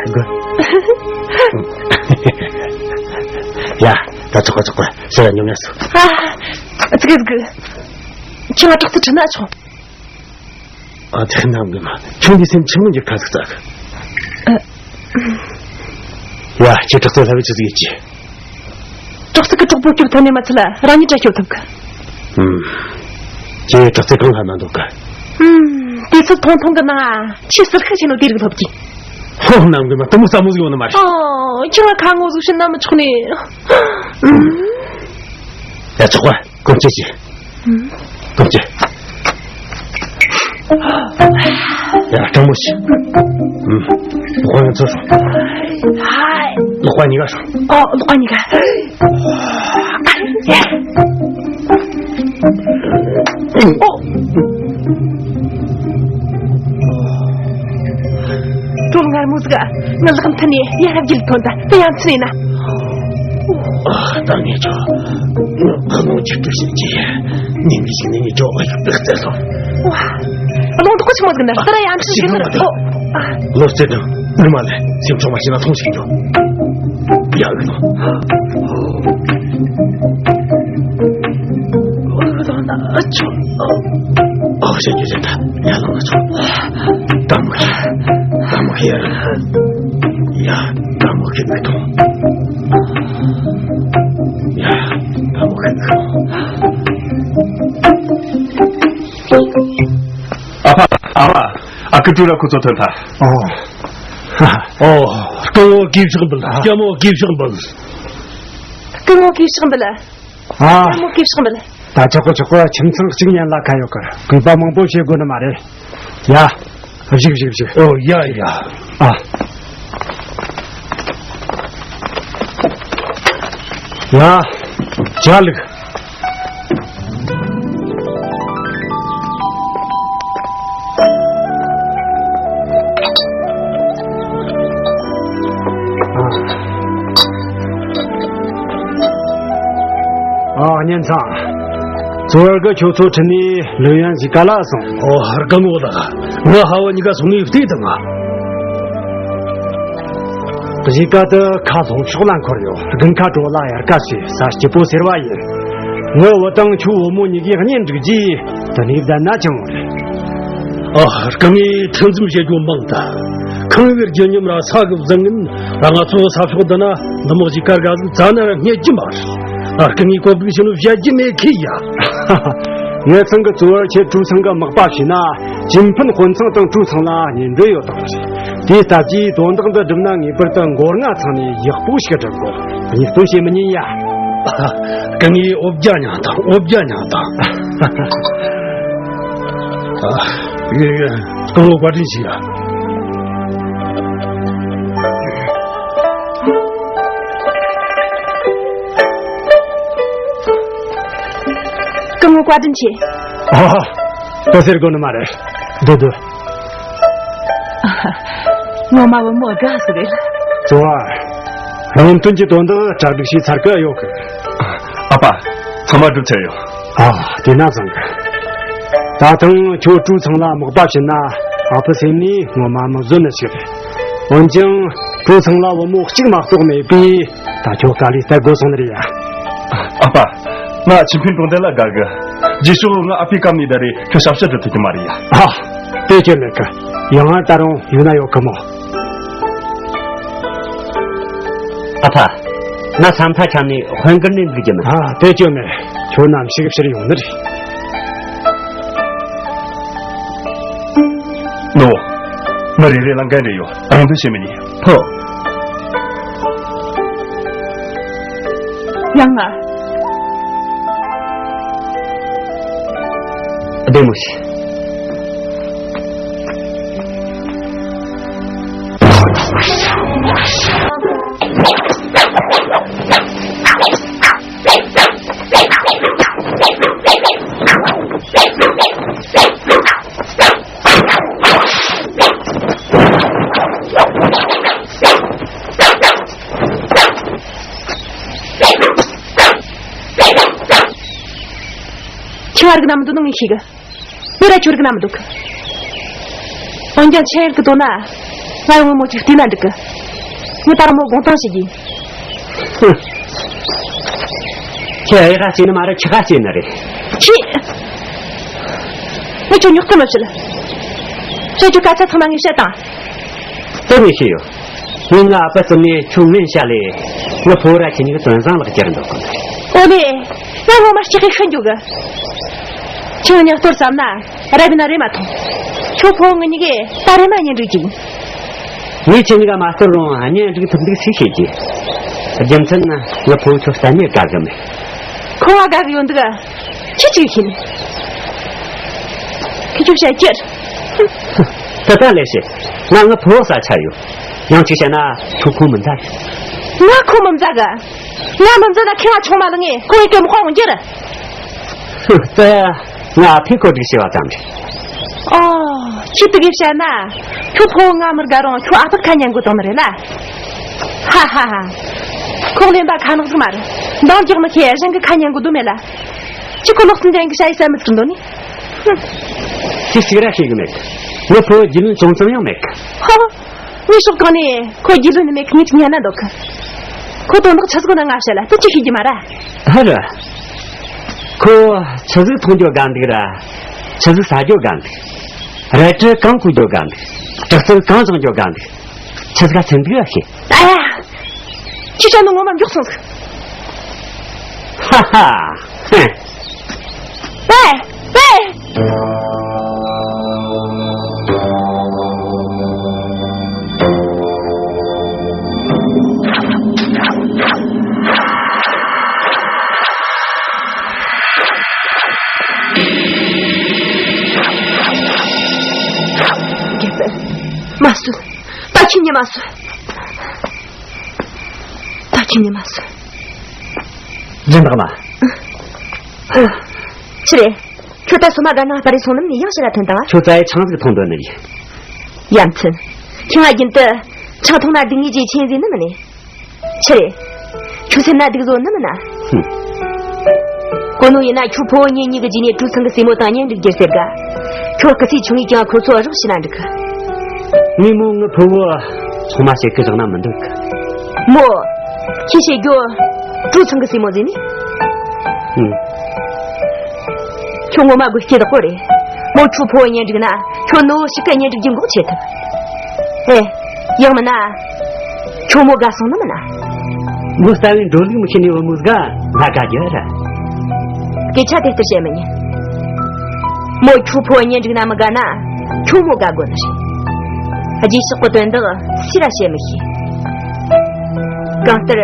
དགོད། ཡ། ད་བཙོག་གི་བཙོག་གི་ཟེར་ཉོ་ངས་སོ། ཨ། ཙི་གི་ཙི་གི། ཁྱེད་ང་དྲག་ཏུ་ཁྲིད་ན་ཆོག་ཨ། དེ་ནམ་གི་མ། ཁྱོད་འདི་སེམས་ཆུང་ངུ་འགྱུར་ཁ་ཟིག་ཙག་ཨ། ཡ། ཁྱེད་དྲག་རྩལ་ལྷ་བའི་ཆུ་ཟིག་ཡིན་གྱི། དྲག་རྩལ་གི་གྲོགས་པོ་སྐྱོབ་ཐུབ་ནས་མ་ཚད་ལ་རང་ཉིད་བྲལ་སྐྱོབ་ཐུབ་གི། ཨུམ། ཁྱེད་དྲག་རྩལ་གང་ལྷ་མ་འདུག་གི། ཨུམ། དེ་ཚོ་ཐུང་ཐུང་གི་ནང་ང་ཆེས་ཟུར་ཤ་ཆེ་ནོ་དེ་རིགས་ཐོབ་གི། ཧོ། ནམ་གི་མ་དུ་མོ་ས་མོ་ཟིག་ཡོང་ནི་མ་རེད། ཨོ། ཁྱོད་ཁ་ངོ་ཟུག་ཤི་ན་མི་ཆོག་ནི། ཨུམ། ཡ། ཆོག་པ། གོམས་གཅིག་གྱིས། ཨུམ། གོམས་གཅིག་ཡ། སྤྲང་མོ་བྱོས། ཨུམ། ལག་པ་ཡོངས་རྫོགས་སྲུངས། ཧའི། ལག་པ་གཉིས་ཀ་སྲུངས། ཨོ། ལག་པ་གཉིས་ཀ། ཨོ། ཁྲོམ་ངར་མོ་ཟིག་ང་ལག་མཐུན་ནས་ཡར་རྒྱུག་ཐོན་ད། དེ་ཡང་ཚུལ་ཡིན་ན། ཨ། ད་ངས་ཆོག་ང་ཁ་ནང་ཆུ་དུ་ཞིག་གྱིས་ཉིན་གྱི་ཞིག་ནས་ངས་ཇོ་བ་ཞིག་ཏུ་བཙལ་སོང་། ཨ། རླུང་རྟ་ཆི་མོ་ཟིག་འདི་ལྟར་ཡང་ཁྲིད་ཞིག་ནི། ཨོ། ཨ། ལོ་རྩེ་དང་ཨུར་མ་ལས་སེམས་ཆུང་མ་ཞིག་ན་ཐོང་ཞིག་འཇོག་ཡ། ཨུ་ནོ། ཨུ་ནོ་ན་ཆོག་ཨོ། ཞེན་རྒྱུ་ཟེར་ད། ཡ། ལོ་ན་ཆོག་ད་མོ་ཁྱེད། ད་མོ་ཁྱེད། ཡ། ད་མོ་ཁྱེད་མི་ཐོང་། ཡ། ད་མོ་ཁྱེད་མི་ཐོང་། ཨ་ཕ། ཨ་ཕ། ཨ་ཁུ་ཀྲུ་ར་ཁོ་ཚོ་ཐོན་ཐལ། ཨོ། ཨོ། སྐུ་ངོ་གུས་ཕྱག་འབུལ། སྐུ་ངོ་གུས་ཕྱག་འབུལ། སྐུ་ངོ་གུས་ཕྱག་འབུལ། ཨ། སྐུ་ངོ་གུས་ཕྱག་འབུལ། ད་ཆོག་གི་ཆོག་གི། ཁྱིམ་ཚང་གཅིག་ཉན་ལ་ཁ་ཡོད་གི། གུས་པ་མང་པོ་བྱེད་དགོས་ནི་མ་རེད། ཡ། བཞུགས་བཞུགས་བཞུགས། ཨོ། ཡ་ཡ། ཨ། ཡ། ཇ་ལུག་ཨ། གཉེན་ཚང་། ཙོ་བར་གི་ཁྱོད་ཚོ་ཁྲིད་ནས་ལིའུ་ཡན་གཞིས་ཀ་ལ་སོང་། ཨོ། སྐུ་ངོ་ལགས། ང་ཧ་བ་གཉིས་ཀ་སོང་ངས་བལྟས་དང་ང་། གཞིས་ཀ་དེ་ཁ་ལྷོ་ཕྱོགས་ལ་འཁོར་ཡོད། དགུན་ཁ་དྲོ་ལ་དབྱར་ཁ་བྱས། ས་སྐྱིད་པོ་སེར་བ་ཡིན། ངའི་བུ་དང་ཁྱོའི་བུ་མོ་གཉིས་ཀྱི་གཉེན་སྒྲིག་རྗེས་དེ་ནས་བསྡད་ན་ཅང་རེད། ཨ། སྐུ་ངོས་ཁྲིད་འཛུམ་བྱེད་རྒྱུ་མང་ད། ཁང་པའི་རྒྱུ་ཉམས་ར་ས་གི་བཟང་ངན་ར། ང་ཚོ་ས་ཕྱོགས་འདི་ན་འདི་མོ་གཞིས་ཀ་དགའ་ཟིག་རྩ་ནས་རྙེད་རྒྱུ་མ་རེད། ཨ། སྐུ་ངོས་གོ་སྒྲིག་བྱས་ནོ་བཤད་རྒྱུ་མེད་ཁི་ཡ། ངེད་ཚང་གི་ཙོ་བར་ཁྱེད་ཀྲུའུ་ཚང་གི་དམག་པ་བྱས་ན། ཅིན་ཕིན་དཔོན་ཚང་དང་ཀྲུའུ་ཚང་ལ་གཉེན་འབྲེལ་ཡོད་དང་། དེ་ལྟ་ཅི་དོན་དག་འདི་སྒྲུབ་ན་ངེས་པར་དུ་མགོ་རྔ་ཚང་ནས་ཡག་པོ་ཞིག་སྒྲུབ་དགོས། ཉེས་རྡུང་བྱེད་མི་ཉན་ཡ། སྐུ་ངོས་འོ་བརྒྱལ་མྱངས་དང་། འོ་བརྒྱལ་མྱངས་དང་། ཨ། ཡོད་ཡོད། སྐུ་ངོ་བཀའ་དྲིན་ཆེ་ཡ། སྐུ་ངོ་བཀའ་དྲིན་ཆེ། ཨ། ད་ཟེར་དགོས་ནི་མ་རེད། སྡོད་སྡོད། ངོ་མ་བུ་མོ་དགའ་ཟིག་རེད། ཙོ་བ། རང་དོན་གྱི་དོན་དག་གྲ་སྒྲིག་བྱས་ཚར་གི་ཡོད་གི། ཨ་ཕ། ཚང་མ་གྲུབ་ཚར་ཡོད། ཨ། དེ་ན་བཟང་གི། ད་ཐེངས་ཁྱོད་ཀྲུའུ་ཚང་ལ་དམག་པ་བྱིན་ན། ཨ་ཕ་སེམས་ནས་ངོ་མ་མི་བཟོད་ནི་ཞིག་རེད། འོན་ཀྱང་ཀྲུའུ་ཚང་ལ་བུ་མོ་གཅིག་མ་གཏོགས་མེད་པས། ད་ཁྱོད་དཀའ་ལས་སྟེར་དགོས་སོང་ནི་རེད་ཡ། ཨ་ཕ། ང་ཆིན་ཕིན་གྲོང་རྡལ་ལ་དགའ་གི། རྗེས་ཕྱོགས་ང་ཨ་ཕའི་བཀའ་མི་བརྡ་རེ་ཁྱོད་ཞབས་ཕྱི་འགྲོ་ཐུབ་ཀྱི་མ་རེད་ཡ། ཨ། དེ་ཁྱོད་མེད་གི། ཡང་ང་ད་རུང་ཡུལ་ན་ཡོད་གི་མོ། ཨ་ཕ། ང་ས་མཐའ་ཁྱབ་ནས་དཔལ་འགར་ནས་འདུག་རྒྱུ་མིན། ཨ། དེ་སྐྱོན་མེད། ཁྱོད་ནམ་ཞིག་ཕྱིར་ཡོང་ནི་རེད། ནོ། མི་རེ་རེ་ལ་འགན་རེ་ཡོད། རང་དོན་བྱེད་མི་ཉན། ཕོ། ཡང་ང་བདེ་མོ་བྱོས། ཁྱོད་རིག་ནམ་འདུག་ནོ་ངས་ཤེས་གི། དེ་ར་ཁྱོད་རིག་ནམ་འདུག་འོན་ཀྱང་ཁྱེད་རིག་གི་འདུག་ན། ང་ཡང་མོ་ཅིག་བལྟས་ན་འགྲིག་གི། ངས་ད་རུང་མོ་དགོངས་དག་བྱེད་ཀྱིན། ཁྱེད་ཨེ་ཁ་བྱས་ནི་མ་རེད། ཁྱི་ཁ་བྱས་ནི་རེད། ཁྱི། ངས་ཁྱོད་ཉོག་གཏམ་མ་བཤད། ཁྱོད་ཀྱི་སྐད་ཆ་ཚང་མ་ངས་བཤད་དང་། དེ་ངས་ཤེས་ཡོད། ངས་ང་ཨ་ཕ་བཙུན་མས་ཁྱོད་ངན་བཤད་ལས། ངའི་ཕུ་བོ་ར་ཁྱེད་གཉིས་ཀྱི་དོན་བཟང་ལག་ཁྱེར་འདུག་གི། ཨོ་ལེ། ང་ངོ་མ་སྐྱེ་ཁའི་ཤི་འགྱོ་གི། ཁྱེད་ངའི་གཏོར་བསམ་ན་རབ་ཡིན་ན་རེམ་མ་ཐོངས། ཁྱོད་ཕུ་བོ་ངེད་གཉིས་ཀས་ད་རེམ་མ་གཉེན་སྒྲིག་གྱིས། ངས་ཁྱེད་གཉིས་ཀ་མ་གཏོར་རུང་གཉེན་སྒྲིག་ཐུབ་འདུག་སུས་ཤེས་ཀྱི། རྒྱུ་མཚན་ནི་ངའི་ཕུ་བོ་ཁྱོད་གཏན་ནས་དགའ་གི་མེད། ཁོ་བ་དགའ་གི་ཡོད་འདུག་ཁྱི་གཅིག་ཤེས་ནས། ཁྱི་ཁྱོད་བཤད་ཀྱི། ད་ལྟ་ལས་ཤེས། ང་ངའི་ཕུ་བོ་ས་ཆ་ཡོད། ཡང་གཅིག་བཤད་ན་ཁྱོད་ཁོ་མི་མཛའ་གི། ང་ཁོ་མི་མཛའ་གི། ང་མི་མཛའ་ན་ཁྱེད་ང་ཆུང་མ་ལ་ངས་ཁོ་ཡི་སྐད་མི་ཁོ་འོང་རྒྱུ་རེད། ད་ང་ཨ་ཕས་གོ་སྒྲིག་བྱས་པ་ཙམ་རེད། ཨོ། ཁྱི་དེ་གས་བཤད་ན། ཁྱོད་ཕུ་བོ་ང་མི་དགའ་རུང་ཁྱོད་ཨ་ཕ་ཁ་ཉན་དགོས་དང་ནི་རེད་ལ། ཧ་ཧ་ཧ། ཁོག་ལེན་པ་ཁ་ནག་ཟིག་མ་རེད། འདང་རྒྱག་མི་ཁེ་གཞན་གི་ཁ་ཉན་དགོས་དོན་མེད་ལ། ཁྱི་ཁོ་ལོག་སུན་ཅན་གི་ཤ་ཡི་ས་མི་ཚིག་འདོད་ནི། ཧུམ། ཁྱི་ཟིག་ར་ཤེས་གི་མེད། ངའི་ཕུ་བོ་རྒྱུས་ལོན་ཅུང་ཙམ་ཡང་མེད་གི། ཧ། ངའི་ཕྱོགས་གང་ནས་ཁོ་རྒྱུས་ལོན་ནི་མེད་གི། ངས་ཅིག་ཉན་ན་འདོད་གི། ཁོ་དོན་དག་ཆི་ཟིག་ན་ང་བཤད་ལ་དེ་ཅི་ཤེས་རྒྱུ་མ་ར། ཧ་ར། ཁོ་ཆི་ཟིག་འཐུང་རྒྱུ་དགའ་འདུག་ར། ཆི་ཟིག་ཟ་རྒྱུ་དགའ་འདུག་རལ་གྲི་གང་ཁུག་རྒྱུ་དགའ་འདུག་དྲག་རྩལ་གང་སྦྱོང་རྒྱུ་དགའ་འདུག་ཆི་ཟིག་ག་སེམས་སྡུག་ཡ་ཤེས། ཨ་ཡ། ཁྱི་ཤ་ནི་ངོ་མ་མགྱོགས་སོང་ཟིག་ཧ་ཧ། ཧེ། པེ། པེ། རྒྱལ་པོ། མ་གསོད། ད་ཁྱེད་ཉིད་མ་གསོད། ད་ཁྱེད་ཉིད་མ་གསོད། སྦྱིན་བདག་མ། ཆི་རེད། ཁྱོད་ད་སོ་མ་དགའ་ན་སྤ་རེ་སོང་ནམ་ནས་ཡང་ཕྱི་ལ་ཐོན་དང་། ཁྱོད་རྩྭ་ཡི་ཆང་ཟིག་འཐུང་འདོད་ནི་ཡིན། ཡ་མཚན། ཁྱེད་ང་རྒྱུན་དུ་ཆང་འཐུང་ན་སྡུག་ངེས་ཀྱི་ཆེན་ཟིན་ནི་མིན་ནི། ཆི་རེད། ཁྱོད་སེམས་ན་སྡུག་བཟོ་ནི་མིན་ན། ཧུམ། གོ་ནོ་ཡིན་ན་ཁྱོད་ཕོ་བོ་ངེད་གཉིས་ཀྱི་རྗེས་ནས་ཀྲུའུ་ཚང་གི་སྲས་མོ་དང་གཉེན་སྒྲིག་རྒྱུ་ཟེར་ག་ཁྱོད་སྐུ་ཚེ་ཆུང་ངས་ཀྱང་ཁོ་ཚོ་རོགས་བྱས་ན་འགྲིག་གི། ངས་མོ་ངའི་ཕུ་བོ་ཚང་མ་བཤད་གི་བཞག་ན་མི་འདོད་གི། མོ། ཁྱེད་བཤད་རྒྱུ། ཀྲུའུ་ཚང་གི་སྲས་མོ་ཟེར་ནི། ཨུམ། ཁྱོད་ངོ་མ་དགོད་སྐྱེ་དག་པོ་རེད། མོ་ཁྱོད་ཕོ་བོ་གཉེན་སྒྲིག་ན་ཁྱོད་ནུ་བོ་ཞིག་གི་གཉེན་སྒྲིག་རྒྱུ་འགོག་བྱེད་ཐུབ། ཨེ། ཡང་མིན་ན། ཁྱོད་མོ་དགའ་སོང་ནི་མིན་ན། མོ་རྩ་བའི་འགྲོ་ལུགས་མི་ཤེས་ནི་བུ་མོ་ཟིག་ང་དགའ་རྒྱུ་རེད། སྐད་ཆ་དེ་ལྟར་བཤད་མི་ཉན། མོ་ཁྱོད་ཕོ་བོ་གཉེན་སྒྲིག་ན་མི་དགའ་ན་ཁྱོད་མོ་དགའ་དགོས་ནི་རེད། རྗེས་ཕྱོགས་ཀྱི་དོན་དག་སུས་ར་བཤད་མི་ཤེས། གང་ལྟར།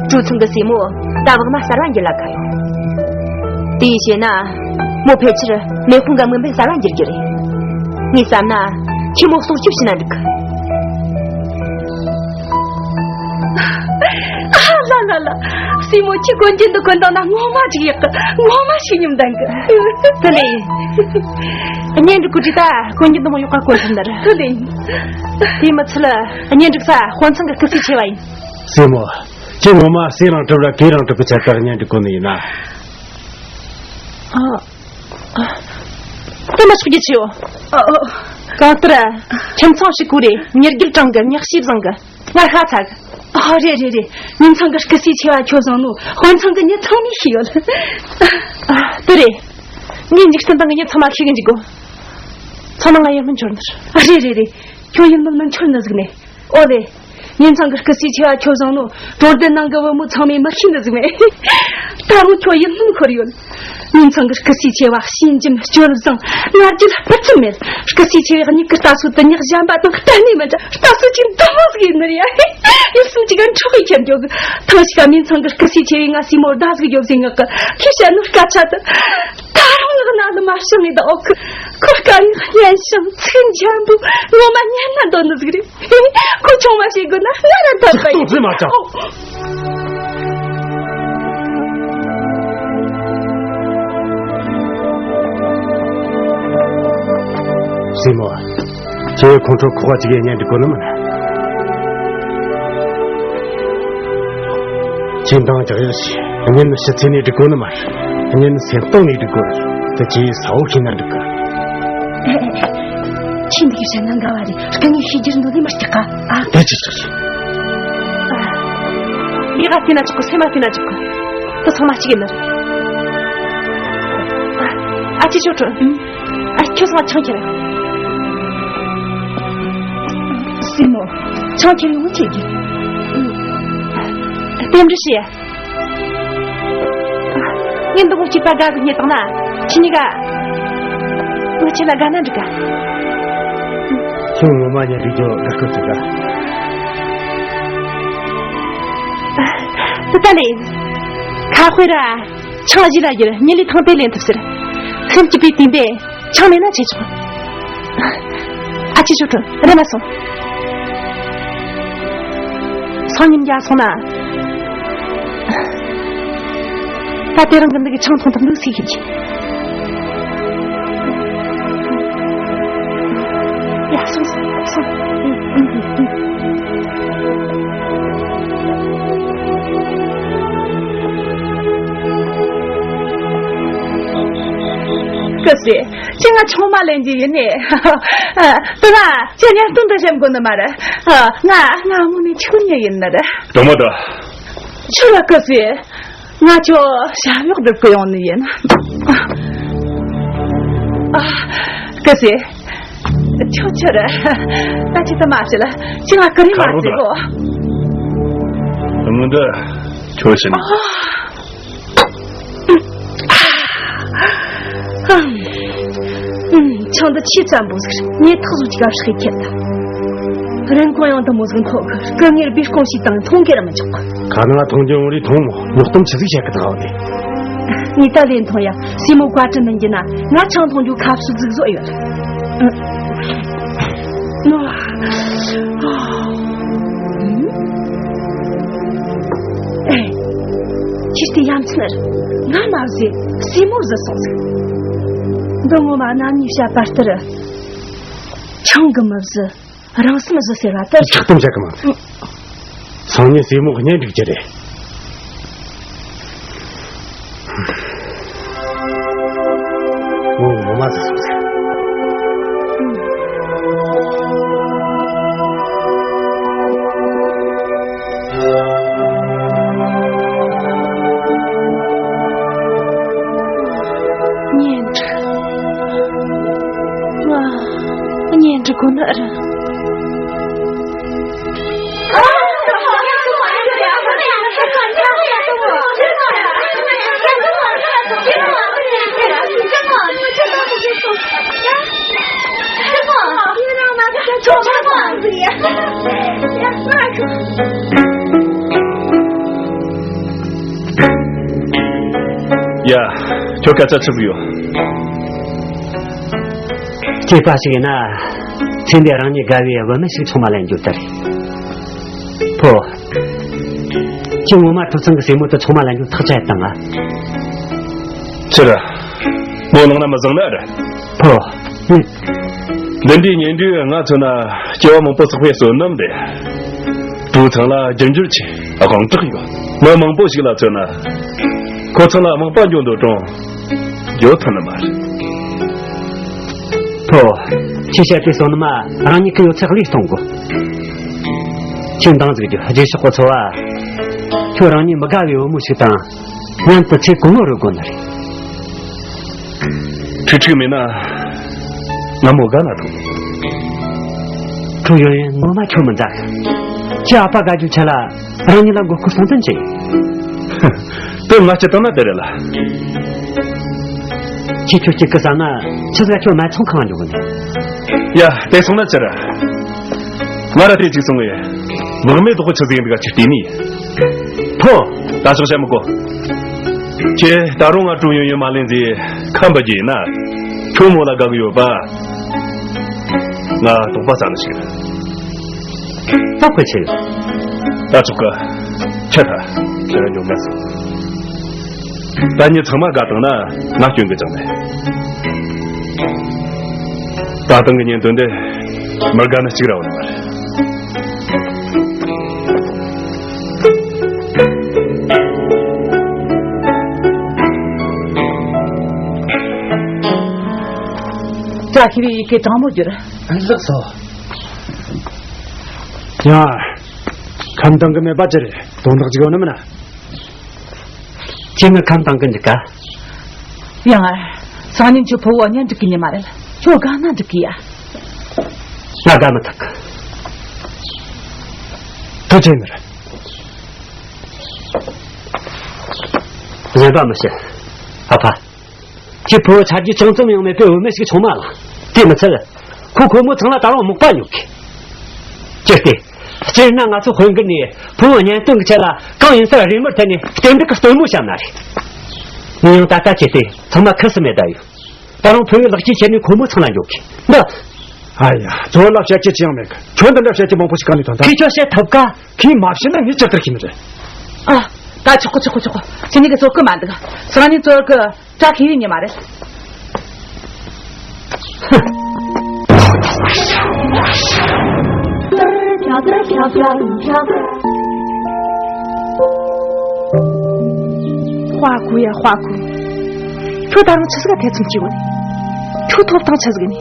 ཀྲུའུ་ཚང་གི་སྲས་མོ་ད་བག་མ་གསར་བ་འགྱུར་ལ་ཁ་ཡོད། དེ་ཡིས་བཤད་ན། མོ་ཕལ་ཆེར་མེ་དཔུང་གི་མུན་པའི་གསར་བ་འགྱུར་རྒྱུ་རེད། ངས་བསམ་ན་ཁྱེད་མོ་སྲུང་སྐྱོབ་བྱས་ན་འགྲིག་གི། ཨ་ལ་ལ་ལ། སྲས་མོ་ཁྱེད་གོན་རྒྱུ་འདི་གོན་བཏང་ན་ངོ་མ་ཅིག་ཡག་གི། ངོ་མ་ཞིག་སྙོམས་ལྡན་གི། དེ་ལས། གཉེན་སྒྲིག་གོ་དུས་ད་གོན་རྒྱུ་འདི་མོ་ཡག་ག་གོན་ཐུབ་ནི་རེད། དེ་ལས། དེ་མི་ཚད་ལ་གཉེན་སྒྲིག་ས་དཔོན་ཚང་གི་སྐུ་ཚེ་ཆེ་བ་ཡིན། སྲས་མོ། ཁྱེད་ངོ་མ་སྲས་རང་གྲུབ་ར་གོས་རང་གྲུབ་གི་ཆེད་དུ་གཉེན་སྒྲིག་གོ་ནི་ཡིན་ན། ཨ། ཨ། དེ་མ་ཆོག་རྒྱུ་ཆེའོ། ཨ། ཨ། གང་ལྟར། ཁྱིམ་ཚང་ཞིག་གོ་རེ་མྱུར་སྐྱེལ་གྲངས་ཀྱི་མྱག་ཤིས་བཟང་གི་ང་ཤ་ཚ་གི་ཨ་རེད་རེད་རེད། ཉིན་ཚང་གི་སྐུ་སྲས་ཆེ་བ་ཁྱོད་བཟང་ནོ། དཔོན་ཚང་གི་མྱི་ཚང་མས་ཤེས་ཡོད། ཨ་དེ་རེད། ངས་འཇིག་རྟེན་སྟེང་གི་མྱི་ཚང་མ་ཤེས་གི་འཇུག་གོ་ཚང་མ་ང་ཡིད་སྨོན་འཆོར་ནི་རེད། ཨ་རེད་རེད་རེད། ཁྱོད་ཡིད་སྨོན་མི་འཆོར་ནི་ཟིག་ནས། ཨོ་ལེ། ཉིན་ཚང་གི་སྐུ་སྲས་ཆེ་བ་ཁྱོད་བཟང་ནོ། གྲོང་སྡེ་ནང་གི་བུ་མོ་ཚང་མས་མི་ཤེས་ནི་ཟིག་མེད། ད་རུང་ཁྱོད་ཡིད་སྨོན་འཁོར་ཡོད། ཉིན་ཚང་གི་སྐུ་སྲས་ཆེ་བ་ཤེས་འཇིམ་སྤྱོད་བཟང་ང་རྒྱལ་སྤུ་ཙམ་མེད། སྐུ་སྲས་ཆེ་བའི་མྱིག་གི་ལྟ་ཚུལ་དུ་ཉག་གཞན་པ་དང་གཏན་ནས་མི་འདྲ། ལྟ་ཚུལ་གྱི་འདི་མོ་ཟིག་ཡིན་ནི་རེད་ཡ། ཡིད་སེམས་ཅིག་ག་འཕྲོག་གི་ཁྱེར་འགྱོ་གི་ཐང་ཞིག་ག་ཉིན་ཚང་གི་སྐུ་སྲས་ཆེ་བས་ང་སྲས་མོར་བརྡ་ཟིག་རྒྱོབ་ཟིག་ངག་གི་ཁྱི་བཤད་ནོ་སྐད་ཆ་དུ། ད་རུང་ངག་ན་ལ་མ་ཤང་ངེ་ད་ཨོ་ཁུ། ཁོ་སྐད་ཡིག་སྙན་ཞིང་ཚིག་འཇམ་པོ་ངོ་མ་སྙན་ན་འདོད་ནི་ཟིག་རེད། ཁོ་ཆུང་མ་བྱེད་དགོས་ན་ང་ར་འཐད་པ་ཡིན། ཏོག་ཙམ་མ་ཅང་། སྲས་མོ། ཁྱེད་ཁོང་ཁྲོ་ཁོག་པ་ཅིག་ཡང་ཉན་འགྲིག་གོ་ནི་མིན། ཁྱེད་འདང་རྒྱག་ཡག་ཞིག་གཉེན་ཕྱི་ཚེ་ནས་འགྲིག་གོ་ནི་མ་རེད། གཉེན་སེམས་གཏིང་ནས་འགྲིག་གོ་རེད། དེ་ཁྱེད་ས་བོ་ཤེས་ན་འགྲིག་གི་ཁྱེད་འདི་གི་བཤད་ན་འགའ་བ་རེད། སྐུ་ངོ་ཤེས་རྒྱུར་འདོད་ལས་མ་སྐྱག་ག་ཨ། དེ་ཅི་ཞིག་རེད། ལས་ཀ་བལྟས་ན་ཆོག་གི་སེམས་མ་བལྟས་ན་ཆོག་གི་དེ་ཚང་མ་གཅིག་ཡིན་ནི་རེད། ཨ་ཅེ་ཆོ་ཁྲོ། ཨ་ཁྱོད་ཚང་མ་ཆང་ཁྱེར། སྲས་མོ། ཆང་ཁྱེར་ཡོང་ཁྱེར་གྱིས། རྟེན་འབྲེལ་བྱས། ངས་འདི་མོ་སྐྱིད་པ་དགའ་གི་རྙེད་བཏང་ན་ཁྱེད་གཉིས་ཀ་ངས་ཁྱེད་ལ་དགའ་ན་འགྲིག་ག་ཁྱོད་ངོ་མ་ཉན་འགྲིག་རྒྱུ་དགའ་སྐྱོ་ཐུབ་ག་དེ་ལྟ་ལས། ཁ་དཔེ་ར། ཆང་བཞི་ལ་བསྒྱུར་ཉིན་ལས་ཐང་དེ་ལེན་ཐུབ་ཟེར། སེམས་སྐྱིད་པའི་དུས་འདི་ཆང་མེད་ན་ཆེ་ཆུང་། ཨ་ཅེ་ཞོ་ཁྲོ་རེམ་མ་སོང་། སང་ཉིན་རྒྱ་སོང་ན། ད་དེ་རིང་གི་འདི་གི་ཆང་འཐུང་ཐུབ་འདུག་ཟེར་ཤེས་ཀྱི། ཡ་སོང་སོང་སོང་། སྐུ་སྲས། ཁྱེད་ང་ཆུང་མ་ལེན་རྒྱུ་ཡིན་ནི། དེ་ན་ཁྱེད་གཉེན་སྟོན་དུ་བྱེད་དགོས་ནི་མ་རེད། ང་ང་དངོས་གནས་ཆུང་ཉེ་ཡིན་ནི་རེད། དྲང་མོ་དྲང་། ཆི་ལ་སྐུ་སྲས། ང་ཁྱོད་ཞབས་གཡོག་སྒྲུབ་གི་ཡོང་ནི་ཡིན། ཨ། སྐུ་སྲས། ཁྱོད་ཆི་རེད། ད་ཅི་ད་མ་བྱེད་ལ་ཅི་ང་ཀུ་རེ་མ་བྱེད་གོ་ངུ་འདི་ཁྱོད་ཤི་ནི། ཨ། ཨ། ཨ། ཆང་འདི་ཆེས་བཙན་པོ་ཟིག་རེད། ངས་ཐག་ཟུག་ཅིག་ག་ཧྲིག་ཁྱེར་ད། རིན་གོང་ཡང་འདི་མོ་ཟིག་མཐོ་གི་སྐུ་ངེར་སྦས་སྐུང་ཞིག་དང་མཐོང་གེར་མི་འཇོག་གི་ཁ་ནང་མཐོང་རྒྱུ་འོང་རེ་མཐོང་མོ་ཉོག་གཏམ་ཆི་ཟིག་བཤད་གི་ད་འོ་ནི། ངས་ད་ལས་མཐོང་ཡ་སྲས་མོ་བཀའ་དྲིན་མིན་གྱི་ན་ང་ཆང་འཐུང་རྒྱུ་ཁ་བསུབ་ཟིག་བཟོ་ཡོད། ཨེ། ཁྱེད་དེ་ཡ་མཚན་ང་མ་བཟོས་སྲས་མོ་བཟོས་སོང་ཟིག་འདི་ངོ་མ་རྣམ་གཉིས་བཤད་པ་ལྟར། ཆང་གི་མི་བཟོས། རང་སེམས་བཟོ་ཟེར་བ་ལྟར། ཆགས་གཏམ་བྱ་གི་མ་རེད། སང་ཉིན་སྲས་མོ་གཉེན་སྒྲིག་རྒྱུ་རེད། ངོ་ངོ་མ་ཟིག་སོང་ཟེར། གཉེན་སྒྲིག་ང་གཉེན་སྒྲིག་དགོས་ནི་རེད། ཡ། ཁྱོད་སྐད་ཆ་ཆི་ཟིག་ཡོད། སྐྱེས་པ་ཞིག་ཡིན་ན། ཚེ་འདི་རང་ཉིད་དགའ་བའི་བུད་མེད་ཞིག་ཆུང་མ་ལེན་རྒྱུ་དེ་རེད། ཕོ། ཁྱེད་ངོ་མ་ཐུབ་ཚང་གི་སྲས་མོ་དེ་ཆུང་མ་ལེན་རྒྱུ་ཐག་བཅད་བཏང་ང་། ཕྱིར། མོ་ནང་ན་མི་བཟང་ནི་རེད། ཕོ། འདི་འདྲའི་གཉེན་སྒྲིག་ང་མཚོན་ན་སྐྱེ་བ་མང་པོ་བསགས་པའི་བསོད་ནམས་རེད། དུག་ཚང་ལ་རྒྱུ་འགྱུར་ཆེ་དབང་དྲག་ཡོད། མི་མང་པོ་ཞིག་ལ་མཚོན་ན། ཁོ་ཚང་ལ་རྨག་པ་འགྱོ་འདོད་རུང་འགྱོ་ཐུབ་ནི་མ་རེད། ཕོ། ཁྱེད་བཤད་པའི་བསམ་ནི་མ་རང་ཉིད་ཀྱི་ཡོད་ཚད་བློས་གཏོང་དགོས། ཁྱེད་འདང་ཟིག་རྒྱུ་རྗེས་ཕྱོགས་གོ་ཚོ་བ། ཁྱོད་རང་ཉིད་མི་དགའ་བའི་བུ་མོ་ཞིག་དང་མཉམ་དུ་ཚེ་གང་བོ་རོལ་དགོས་ནི་རེད། ཁྲིག་ཁྲིག་མེད་ན་ང་མོ་དགའ་ན་ཐུབ། ཁྲུ་ཡོན་ཡོན་ངོ་མ་ཁྱོད་མི་མཛའ་གི། ཁྱེད་ཨ་ཕ་དགའ་རྒྱུ་ཆེད་ལ་རང་ཉིད་ལ་མགོ་སྐོར་སྲུང་བརྩོན་བྱེད། དེ་ང་སྤྱི་བཏང་ན་དེ་རེད་ལ། ཁྱེད་ཁྱོད་གཅིག་གི་བསམ་ན་ཆི་ཟིག་ཁྱོད་སྨད་འཚོང་ཁང་འཇོག་གི་ནི། ཡ་དེ་སོང་ན་ཅི་ར། ང་ར་དེ་གཅིག་སོང་ངས། ལག་མེད་དོག་པོ་ཆི་ཟིག་ཡིན་འདུག་ག་ཁྱེད་བལྟས་ནི། ཕོ། ད་ཆོག་བཤད་མི་གོ། ཁྱེད་ད་རུང་ང་ཀྲུང་ཡོན་ཡོན་མ་ལེན་ཟེ་ཁམས་པ་རྒྱུ་ཡིན་ན། ཁྱོད་མོ་ལ་དགའ་གི་ཡོད་པ། ང་དོགས་པ་ཟ་ནི་ཞིག་རེད། སྟབས་ཀྱིས་ཆེ་གི། ད་ཆོག་གི། ཁྱེད་ད་ཁྱེད་རང་ཉོ་མ་སོང་། ད་ཉིད་ཚང་མ་དགའ་བཏང་ན་ང་སྐྱོན་གི་ཅང་མེད། ད་ཐེངས་གི་གཉེན་དོན་དེ་མི་དགའ་ནི་གཅིག་ར་བ་ནི་མ་རེད། བཀྲ་ཤིས་པའི་ཡི་གེ་དྲང་མོ་བསྒྱུར། ལགས་སོ། ཡ། ཁམས་དྭངས་གི་མེད་པ་ཅི་རེད། དོན་དག་ཅིག་ཡོད་ནི་མིན་ན། ཁྱེད་ངའི་ཁམས་དྭངས་གི་འཇུག་ག། ཡང་ཨ། སང་ཉིན་ཁྱོད་ཕུ་བོ་གཉེན་སྒྲིག་གི་ཉི་མ་རེད། ཁྱོད་དགའ་ན་འགྲིག་གི་ཡ། ང་དགའ་མི་ཐུབ་གི། ཐུགས་རྗེ་ནི་རེད། གཞན་པ་མི་བཤད། ཨ་ཕ། ཁྱེད་ཕུ་བོ་ཆ་རྒྱུས་ཅུང་ཙམ་ཡང་མེད་པའི་བུད་མེད་ཞིག་བྱུང་མ་ལ། དེ་མི་ཚད། ཁོ་ཁོ་མོ་ཚང་ལ་ད་རུང་མག་པ་ཉོ་གི། ཅི་སྟེ། སྤྱིར་ན་ང་ཚོ་དཔོན་གྱི་ནས་ཕུ་བོ་གཉེན་སྟོན་གྱི་ཆེད་ལ་གང་ཡིན་སར་རེ་མུར་ཐད་ནས་རྟེན་འབྲེལ་གྱི་སྟོན་མོ་བཤམས་ན་རེད། ངས་ཡང་ད་ལྟ་བྱས་ཏེ་ཚང་མ་ཁུར་སུ་མེད་བསྡད་ཡོད། ད་རུང་ཕུ་བོའི་ལག་སྐྱེས་ཁྱེར་ནས་ཁོ་མོ་ཚང་ལ་འཇོག་གི། འདི། ཨ་ཡ། ཚོ་ལ་བཤད་ཀྱི་ཅི་ཡང་མེད་གི། ཁྱོད་འདི་འདྲ་བཤད་ཀྱི་མང་པོ་ཞིག་ག་ནས་ཐོན་ད། ཁྱེད་ཁྱོད་བཤད་ཐུབ་ག། ཁྱེད་མ་བཤད་ན་ངས་ཇི་ལྟར་ཤེས་ནི་རེད། ཨ། ད་ཆོག་གི་ཆོག་གི་ཆོག་གི། ཁྱེད་གཉིས་ཀྱི་ཚོད་ཀྱི་མ་འདུག། སང་ཉིན་ཚོད་ཀྱི། བཀྲ་ཤིས་པའི་ཉི་མ་རེད། ཧྭ་གོ་ཡ་ཧྭ་གོ། ཁྱོད་ད་རུང་ཆི་ཟིག་ག་ཐེ་ཚོམ་སྐྱེ་བ་རེད། ཁྱོད་ཐོབ་ཐང་ཆི་ཟིག་ནས།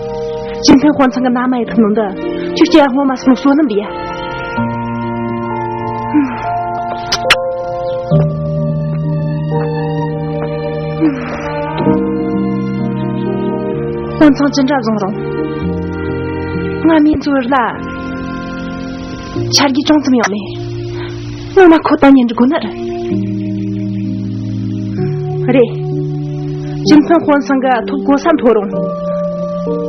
ཅིན་ཕིང་དཔོན་ཚང་གི་མནའ་མ་ཡི་ཐུག་ནོ་འདི། ཁྱོད་སྐྱེ་ཡ་སྔོན་མ་སོང་བསོད་ནམས་རེད་ཡ། དཔོན་ཚང་ཅི་འདྲ་བཟང་རུང་། ང་མིའི་འཚོ་བར་ལ་ཆ་རྒྱུས་ཅུང་ཙམ་ཡང་མེད། ངོ་མ་ཁོ་དང་གཉེན་སྒྲིག་དགོས་ནི་རེད། རེད། ཅིན་ཕིང་དཔོན་ཚང་གི་ཐོབ་གོ་ས་མཐོ་རུང་།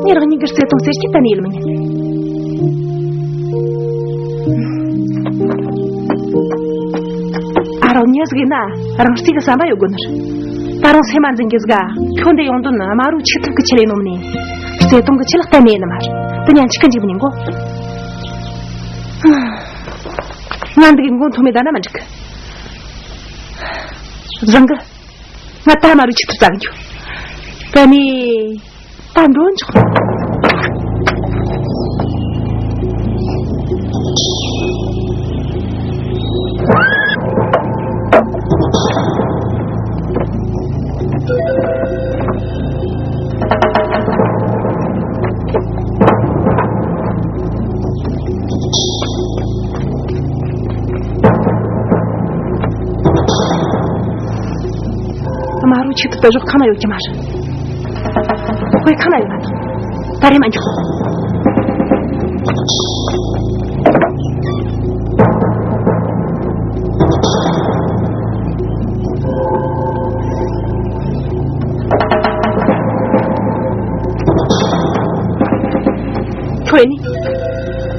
ངས་རང་ཉིད་ཀྱི་བརྩེ་དུང་རྩེ་གཅིག་ཏུ་ནས་ཡིད་མི་ཉན། ཨ་རོགས་མྱི་ཟིག་ཡིན་ན་རང་རྩིས་ཀྱི་བསམ་པ་ཡོད་དགོས་ནི་རེད། ད་རུང་སེམས་མ་འཛིན་གི་ཟིག་ག། ཁྱོད་འདི་ཡོང་དོན་དམར་བོའི་ཆིག་ཐུབ་ཀྱི་ཆེད་ལས་ནོམ་ནས། བརྩེ་དུང་གི་ཆེད་ལ་གཏན་ནས་ཡིན་ནི་མ་རེད། དེ་ཉན་ཆིག་གི་འཇིགས་མི་ཉན་གོ། ང་འདི་གི་མགོ་མཐོ་མེད་ད་ན་མ་འགྲིག་གི། བཟང་གི། ང་ད་དམར་བོའི་ཆིག་ཐུབ་བཙལ་གི་འགྱོ། ད་ནི། ད་འགྲོ་ཆོག། དམར་བོའི་ཆིག་ཐུབ་ད་གཞོགས་ཁ་ན་ཡོད་ཀྱི་མ་རེད། དཔེ་ཁ་ན་ཡོད་མ་ཐག། ད་རེས་མ་འཇོག། ཁྱོད་ནི།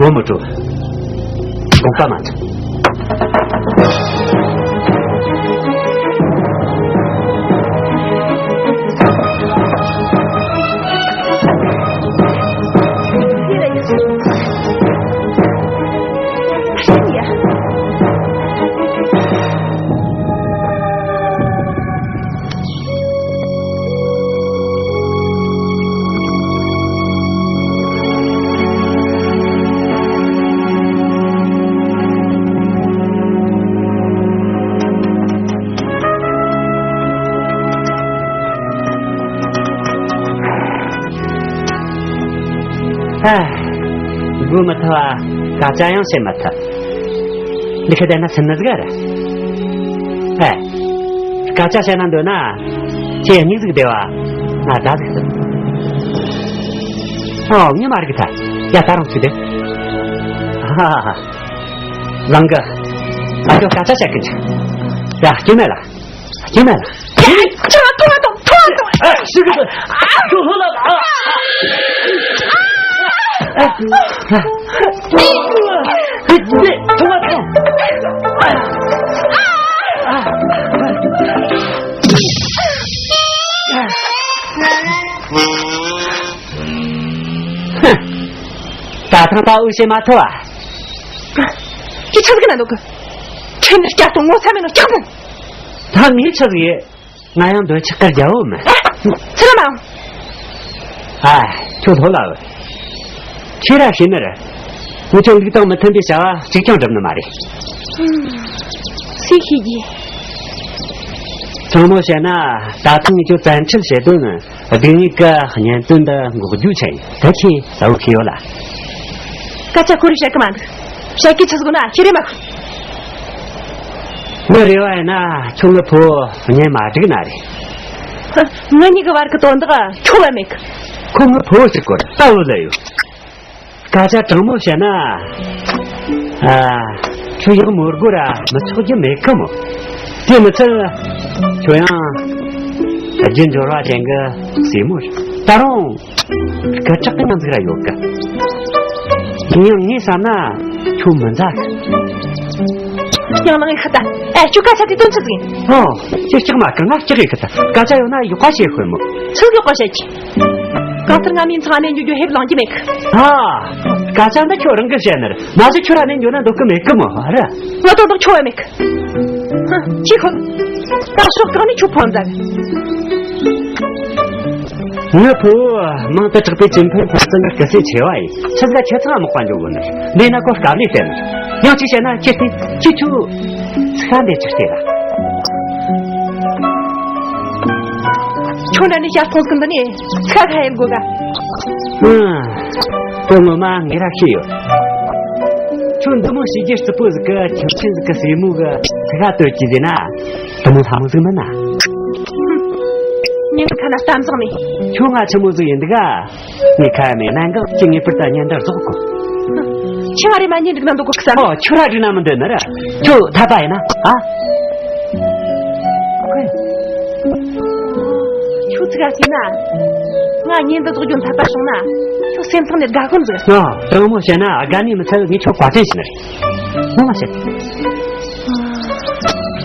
འོ་མི་སྤྲོ། དགོངས་པ་མ་ཚོམ། ཨ། སྒུག་མི་ཐུབ་ཨ། སྐད་ཆ་ཡང་བཤད་མི་ཐུབ། འདི་ཁ་བསྡད་ན་སུན་ནི་ཟིག་ར། ཨ། སྐད་ཆ་བཤད་ན་འདོད་ན། ཁྱེད་གཉིས་ཟིག་བསྡད་བ། ང་ད་ཟིག་ཟིག་ཨོ། ངས་མ་རིག་ཐལ། ཡ། ད་རུང་ཅིག་བསྡད། ཧ་ཧ་ཧ། ལང་གི། ཨ། ཁྱོད་སྐད་ཆ་བཤད་གི་འཇུག་ཡ། སྐྱེ་མེད་ལ། སྐྱེ་མེད་ལ། ཁྱོད་ཐོང་ཐོང་ཐོང་ཐོང་། ཨ། ཤི་གི། ཁྱོད་ལྷོད་ལ། ཨ། ཨ། ཨ། ཨ། ད་ཐང་ད་འུ་ཤེས་མ་ཐོ་ཨ། ཁྱེད་ཆི་ཟིག་ན་འདུག་གི། ཁྱེད་ནི་སྐྱ་གཏོང་ངོ་ཚ་མེད་ནོ་སྐྱ་གཏོང་། ད་ངས་ཆི་ཟིག་ཡེ། ང་ཡང་འདོད་ཆགས་ཀར་རྒྱལ་བོ་མིན། ཨ། ཚུར་མ་འོང་། ཨ། ཁྱོད་ལྷོད་ལ། ཁྱེད་ར་ཤེས་ནི་རེད། ངས་ཁྱོད་ལུགས་དང་མི་མཐུན་པའི་བྱ་བ་གཅིག་ཀྱང་བསྒྲུབས་ནི་མ་རེད། སུས་ཤེས་ཀྱི། དྲང་མོ་བཤད་ན། ད་ཐེངས་ངས་ཁྱོད་བཙན་ཁྲིད་བྱེད་དོན་ནི། སྡུག་བསྔལ་གྱི་གཉེན་སྟོན་འདི་འགོག་རྒྱུ་ཆེད་ཡིན། ད་ཁྱེད་གསལ་བོ་ཤེས་ཡོད་ལ། སྐད་ཆ་ཁོ་རེ་བཤད་གི་མ་འདུག་བཤད་གི་ཆི་ཟིག་ན་ཁྱེད་རེ་མ་ཁུ། ངའི་རེ་བ་ཡིན་ན་ཁྱོད་ངའི་ཕུ་བོ་གཉེན་མ་སྒྲིག་ན་རེད། ཧ། ང་གཉིས་ཀྱི་བར་གྱི་དོན་དག་ཁྱོད་བ་མེད་གི། ཁོ་ངའི་ཕུ་བོ་གཅིག་པོ་རེད། ད་བུ་ལ་ཡོད། སྐད་ཆ་དྲང་མོ་བཤད་ན། ཨ། ཁྱོད་ཡག་མོ་དགོས་ར་མི་ཆོག་རྒྱུ་མེད་གི་མོ། དེ་མི་ཚད། ཁྱོད་ཡང་རྒྱུ་འབྱོར་བ་ཅན་གྱི་སྲས་མོ་རེད། ད་རུང་སྐད་གྲགས་ཀྱི་ཉམས་ཟིག་ར་ཡོད་གི། ཡིན་ཡང་ངས་བསམ་ན་ཁྱོད་མི་མཛའ་གི། ཡང་ལང་ཡི་ཁ་ད། ཨེ། ཁྱོད་སྐད་ཆ་དེ་དོན་ཆི་ཟིག་ཡིན། ཨོ། ཁྱེད་སྐྲག་མ་གི། ང་སྐྲག་ཡི་ཁ་ད། སྐད་ཆ་ཡོད་ན་ཡག་པ་བཤད་ཤོད་མོ། ཆི་ཡག་པ་བཤད་ཀྱི། གང་ལྟར་ང་མིན་ཚང་ཨ་ནེ་འགྱོ་རྒྱུ་ཧེབ་ལང་གི་མེད་གི། ཨ། སྐད་ཆ་འདི་ཁྱོད་རང་གིས་བཤད་ནི་རེད། མ་གཞི་ཁྱོད་ར་ནས་འགྱོ་ན་འདོད་གི་མེད་གི་མོ་ར། ང་དོན་དག་ཁྱོད་བ་མེད་གི། ཧ། ཁྱེད་ཁོ། ད་ཕྱོགས་གང་ནས་ཁྱོད་ཕོན་མཛད། ངའི་ཕུ་བོ་མང་དུ་གྲགས་པའི་ཅིན་ཕིན་ཁོང་ཚང་གི་སྐུ་སྲས་ཆེ་བ་ཡིན། ཆི་ཟིག་ཁྱེད་ཚང་མག་པ་འཇོག་གོ་ནི་རེད། འདི་ན་ཁོ་དཀའ་ལས་སྟེར་ནི་རེད། ཡང་གཅིག་བཤད་ན་ཁྱེད་དེ་ཁྱེད་ཁྱོད་ཚིག་ཁ་འདི་ཆི་སྟེར་ར། ཁྱོད་འདྲ་ནི་ཞར་ཐོང་སྐུ་འདི་ནི་ཚ་ཁ་ཡིན་དགོས་ག། ཨང་། དོན་ངོ་མ་ངས་ར་ཤེས་ཡོད། ཁྱོད་འདི་མོ་བྱས་རྗེས་རྩུབ་པོ་ཟིག་གི་ཁྱིམ་ཆེན་ཟིག་གི་སྲས་མོ་གི་ཚིག་ཁ་གཏོད་ཀྱི་ཟེར་ན། འདི་མོ་ལྷ་མོ་ཟིག་མིན་ན། ངས་ཁ་ན་གཏམ་བཟང་ནི། ཁྱོད་ང་ཆི་མོ་ཟིག་ཡིན་འདུག་ག། ངས་ཁ་ཡ་མེད་ན་འགག་ཅིག་ངེས་པར་དུ་གཉེན་འདྲ་རྫོགས་དགོས། ཁྱོད་ང་རེ་མ་གཉེན་སྒྲིག་ན་འདོད་གོ་གི་ས། ཨོ། ཁྱོད་ར་སྒྲིག་ན་མི་འདོད་ནི་ར། ཁྱོད་འཐད་པ་ཡིན་ན་ཨ། ཁྱོད་ཚིག་ག་བལྟས་ན། ང་གཉེན་འདི་རྫོགས་རྒྱུ་འཐད་པ་བྱུང་ན། ཁྱོད་སེམས་ཐག་ནས་དགའ་ཁོམ་ཟིག། ཨོ། དྲང་མོ་བཤད་ན་དགའ་ནི་མི་ཚད། ངས་ཁྱོད་བཀའ་དྲིན་ཞུ་ནི་རེད། ངོ་མ་བཤད།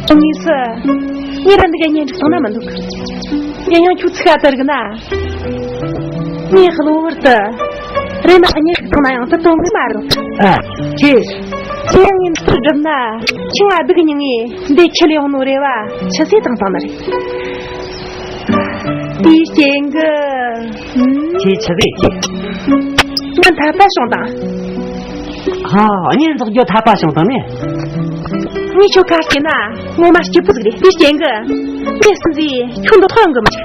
དངོས་སུ། ངས་ར་འདི་ག་གཉེན་སྒྲིག་བཏང་ན་མི་འདུག། ཡིན་ཡང་ཁྱོད་ཚིག་ག་དར་གི་ན། ངས་གློ་བུར་དུ། རེ་མ་གཉེན་སྒྲིག་བཏང་ན་ཡང་དུ་དོན་གི་མ་རུང་། ཨ། ཅི། དེ་ཡང་ངས་འདི་སྒྲུབ་ན། ཁྱོད་ང་སྡུག་མྱངས་ངས་འདི་ཁྱེར་ལས་འོང་ནོ་རེ་བ་ཆུད་ཟོས་བཏང་བཏང་ནི་རེད། དེའི་རྐྱེན་གི། ཁྱེད་ཆི་ཟིག་གི། ང་འཐད་པ་བྱུང་དང་། ཧ། གཉེན་རྫོགས་རྒྱུ་འཐད་པ་བྱུང་དང་ནི། ངས་ཁྱོད་ཁ་སྐྱེ་ན་ངོ་མ་སྐྱིད་པོ་ཟིག་རེད། དེའི་རྐྱེན་གི། ངས་སུན་ཟིག་ཁྱོད་འདོད་ཐོག་ཡོང་གི་མི་འཇུག།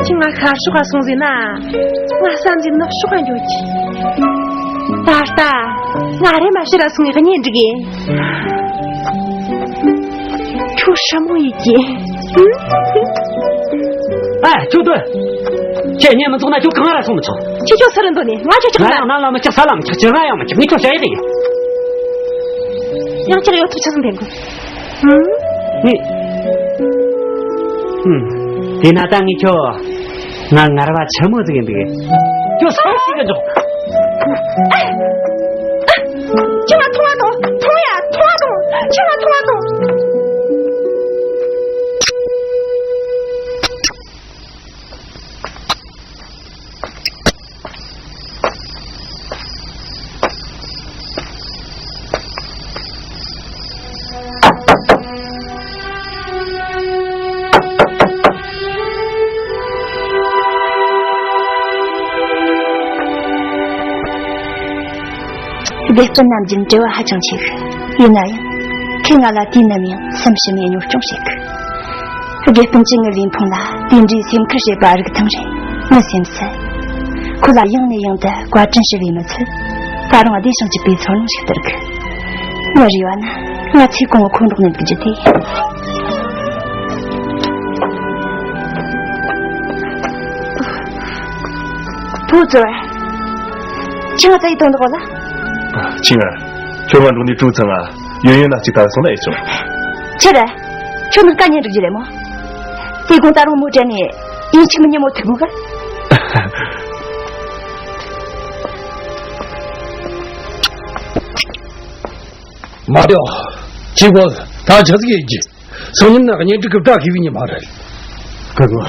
ཁྱེད་ང་ཤར་ཕྱོགས་ག་སོང་ཟིན་ན། ང་བསམ་ཟིན་ནག་ཕྱོགས་ག་འགྱོ་གི། ད་ལྟ་ང་རེ་མ་ཕྱིར་ར་སོང་ངས་གཉེན་སྒྲིག་གི། ཁྱོད་ཧྲ་མོ་ཡིན་གྱི། ཨ། ཁྱོད་དོ། ཁྱེད་གཉེན་མི་འཛོག་ན་ཁྱོད་གང་ར་སོང་མི་ཆོག། ཁྱེད་ཁྱོད་སུ་རེད་འདོད་ནི། ང་ཁྱོད་ཆགས་ན། ང་ཡང་ནམ་ལ་མི་ཆགས། ས་ལ་མི་ཆགས། ཅི་ང་ཡང་མི་ཆགས། ངས་ཁྱོད་བཤད་ཡི་དེ་ཡིན། ཡང་ཁྱེད་ཡོད་ཐུབ་ཆ་ཟིན་དེ་འགོ། ངས། ཧུམ། དེས་ན་ད་ངས་ཁྱོད། ང་ངར་བ་ཆི་མོ་ཟིག་ཡིན་འདུག། ཁྱོད་སུ་ཞིག་གི་འཇོག། ཁྱོད་ང་ཐོང་བ་དང་། ཐོང་ཡ། ཐོང་བ་དང་། ཁྱོད་ང་ཐོང་བ་དང་། སྡེ་དཔོན་རྣམས་ཀྱིས་བྲེལ་བ་ཧ་ཅང་ཆེ་གི། ཡིན་ན་ཡང་། ཁོས་ང་ལ་དུས་ནམ་ཡང་སེམས་ཕྱི་མའི་གཉོར་སྐྱོང་བྱེད་གི། དགེ་སྤུན་གྱི་ངའི་ལུས་ཕུང་ལ་དེ་འདྲའི་སེམས་ཁུར་བྱེད་པ་རིགས་ཐང་རེད། ངའི་སེམས་སུ། ཁོ་ལ་ཡང་ནས་ཡང་དུ་བཀའ་དྲིན་ཞུ་བའི་མི་ཚད། ད་རུང་བདེ་ཞིང་སྐྱིད་པའི་ཚོར་སྣང་ཞིག་སྟེར་གི། ངའི་རེ་བ་ནི་ང་ཚོས་གོང་བུ་ཁོ་འགྲོགས་ནས་འདུག་རྒྱུ་དེ། བུ་ཚོ། ཁྱེད་ང་ཚ་ཡི་དོན་དག་ལ། ཁྱེད་ང་། ཁྱོད་ང་འགྲོགས་ནས་གྲོས་ཚང་ང་། ཡོན་ཡོན་ན་གཅིག་ད་སོང་ན་ཨེ་ཆོག་ཆི་རེད། ཁྱོད་ནི་དཀའ་ཉེན་འགྲིག་རྒྱུ་རེད་མོ། དེ་དགོང་ད་རུང་མོ་དྲན་ནས་ཡིན་གཅིག་མིན་གཉིས་མོ་ཐུག་དགོས་ག་མ་དེའོ། ཅི་གོ། ད་ཆ་ཟིག་ཡིན་གྱི། སང་ཉིན་ནི་གཉེན་སྒྲིག་གི་བཀྲ་ཤིས་པའི་ཉི་མ་རེད། སྐུ་ངོ།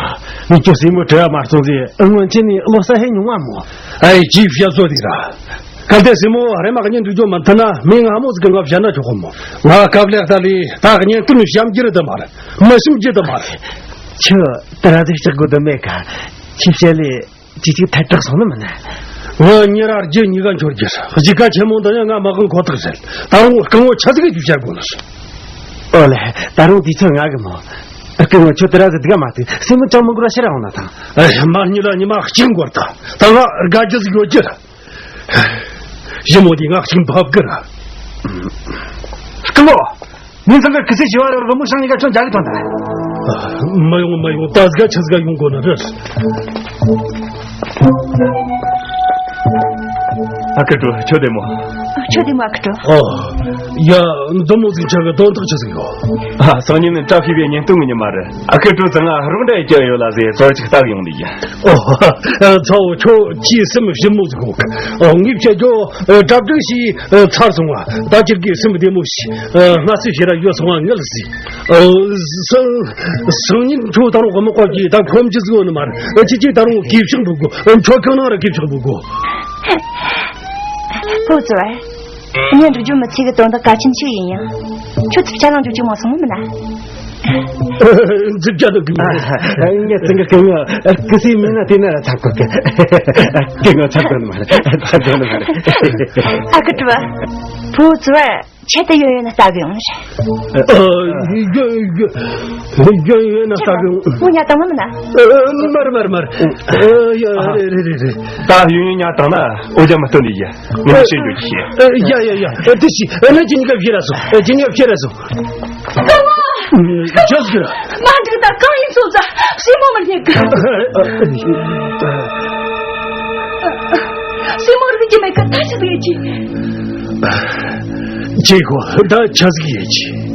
ངས་ཁྱོད་སྲས་མོ་བྲེལ་བ་མ་སོང་ཟེར། ཨ། སྔོན་ཆད་ནས་བློ་ས་ཧེ་ཉུང་བ་མོ། ཨ་ཡེ་ཅིའི་བཤད་སྲོལ་དེ་ར། གལ་ཏེ་སྲས་མོ་རེམ་མ་གཉེན་སྒྲིག་རྒྱུ་མི་མཐུན་ན། མི་སྔ་མོ་ཟིག་གི་ང་བཤད་ན་ཆོག་གོ་མོ། ང་སྐབས་ལེགས་ལྟ་ལས་ད་གཉེན་སྟོན་བཤམ་རྒྱུ་རེད་དམ་མ་རེད། མི་བཤམ་རྒྱུ་དམ་མ་རེད། ཁྱོད་ད་ར་ཟིག་ལྕགས་དགོས་དོན་མེད་ཀ་ཁྱོད་བཤད་ལས་ཅི་ཅིག་ཐལ་དྲགས་སོང་ནི་མིན་ན། ང་མྱི་ར་རྒྱུ་གཉིས་ཀ་འཆོར་རྒྱུ་རེད། གཞིས་ཀ་ཆེན་མོ་འདི་ཡང་ང་མི་དབང་ཁོ་ཐག་རེད། ད་རུང་སྐུ་ངོ་ཆ་ཟིག་གི་བཤད་དགོས་ནི་རེད། ཨོ་ལེ། ད་རུང་དུས་ཚོད་ང་གི་མོ། སྐུ་ངོ་ཁྱོད་དེ་ར་ཟིག་སྡུག་ག་མ་ཐུག་སྲས་མོ་ཅང་མི་འགོར་ཕྱིར་འོང་ན་ཐང་། ཨེ། མ་གཉིས་ལ་ཉི་མ་གཅིག་འགོར་ད། ད་ང་དགའ་རྒྱུ་ཟིག་ཡོད་རྒྱུ་རེད། ཞི་མོ་དེ་ང་གཅིག་འབབ་གི་ར། སྐུ་ངོ། ཉིན་ཚང་གི་ཁི་སི་ཞི་བ་ར་རི་མོ་ཤང་གཉིས་ཀ་ཁྱོད་མཇལ་གི་ཐོན་ད། མི་ཡོང་མི་ཡོང་། ད་ཟིག་ག་ཆི་ཟིག་ག་ཡོང་དགོས་ནི་རེད། ཨ་ཁུ་ཀྲོ། ཁྱོད་བདེ་མོ། ཁྱོད་བདེ་མོ་ཨ་ཁུ་ཀྲོ། ཨོ། ཡ། འདི་མོ་ཟིག་ཆགས་གི་དོན་དག་ཆི་ཟིག་ཡོད། ཨ། སང་ཉིན་ནི་བཀྲ་ཤིས་པའི་གཉེན་སྟོན་གི་ཉི་མ་རེད། ཨ་ཁུ་ཀྲོ་ཚང་ང་རོགས་འདྲ་ཡེ་རྒྱུ་ཡོད་ལ་ཟེར་ཚོར་ཅིག་ལྟ་གི་ཡོང་ནི་ཡིན། ཨོ། ཚ་བོ་ཁྱོད་ཀྱིས་སེམས་ཞིབ་མོ་ཟིག་གོ། ཨོ། ངས་བཤད་རྒྱུ་གྲ་སྒྲིག་བྱས་ཚར་སོང་བ། ད་ཁྱེད་ཀྱིས་སེམས་བདེ་མོ་བྱས། སྔ་ཚོད་ཕྱིར་ར་ཡོད་སོང་བ་ངལ་གསོས། ཨོ། སང་སང་ཉིན་ཁྱོད་ད་རུང་དམག་སྐོར་གྱིས་ད་ཁོམ་གྱི་ཟིག་ཡོད་ནི་མ་རེད། ཁྱེད་ཀྱིས་ད་རུང་གུས་ཕྱག་འབུལ་དགོས། ཁྱོད་ཁྱོད་ནང་ར་གུས་ཕྱག་འབུལ་དགོས། ཕོ་ཚོ། ངས་འགྲིག་རྒྱུ་མི་ཚེ་གི་དོན་དག་གལ་ཆེན་ཞིག་ཡིན་ཡང་། ཁྱོད་ཚུར་ཆ་ལང་རྒྱུ་ཅིག་མ་སོང་མིན་ན། འཛུགས་བྱ་དུ་གི་མིན། ངས་ཙི་གི་སྐུ་ངོ་སྐུ་སྲས་མིན་ན་དེ་ན་ར་ཚ་གོ་གི། སྐུ་ངོ་ཚ་གོ་ནི་མ་རེད། ཚ་གོ་ནི་མ་རེད། ཨ་ཁུ་ཀྲོ། ཕོ་ཚོ། ཆེད་དུ་ཡོད་ཡོད་ན་ལྟ་གི་ཡོང་རེད། ཨ། ཡོད་ཡོད་ཡོད་ཡོད་ན་ལྟ་གི་ཡོང་། མོ་ཉལ་བཏང་ན་མིན་ན། ཨ། མ་རེད་མ་རེད་མ་རེད། ཨ། ཡ། རེད་རེད་རེད་རེད། ད་ཡོད་ཡོད་ཉལ་བཏང་ན་འོ་ཇ་མ་སྟོན་ནི་ཡ། ངས་ཤེས་རྒྱུ་ཤེས། ཨ། ཡ་ཡ་ཡ། དེ་ཤི། ཨ། ན་ཅི་ཉི་ག་བྱེད་ར་སོང་། ཨ། ཅི་ཉི་ག་བྱེད་ར་སོང་། སྐུ་ངོ། ཅོ་སྐུ། མ་འགྲིག་ད་གང་ཡིན་སོང་ཙང་སྲས་མོ་མི་རྙེད་གི། སྲས་མོ་རིག་རྒྱུ་མེད་གི། ད་ཆི་ཟིག་ཡེད་རྒྱུ། ཅི་གོ། ད་ཆི་ཟིག་ཡེད་རྒྱུ།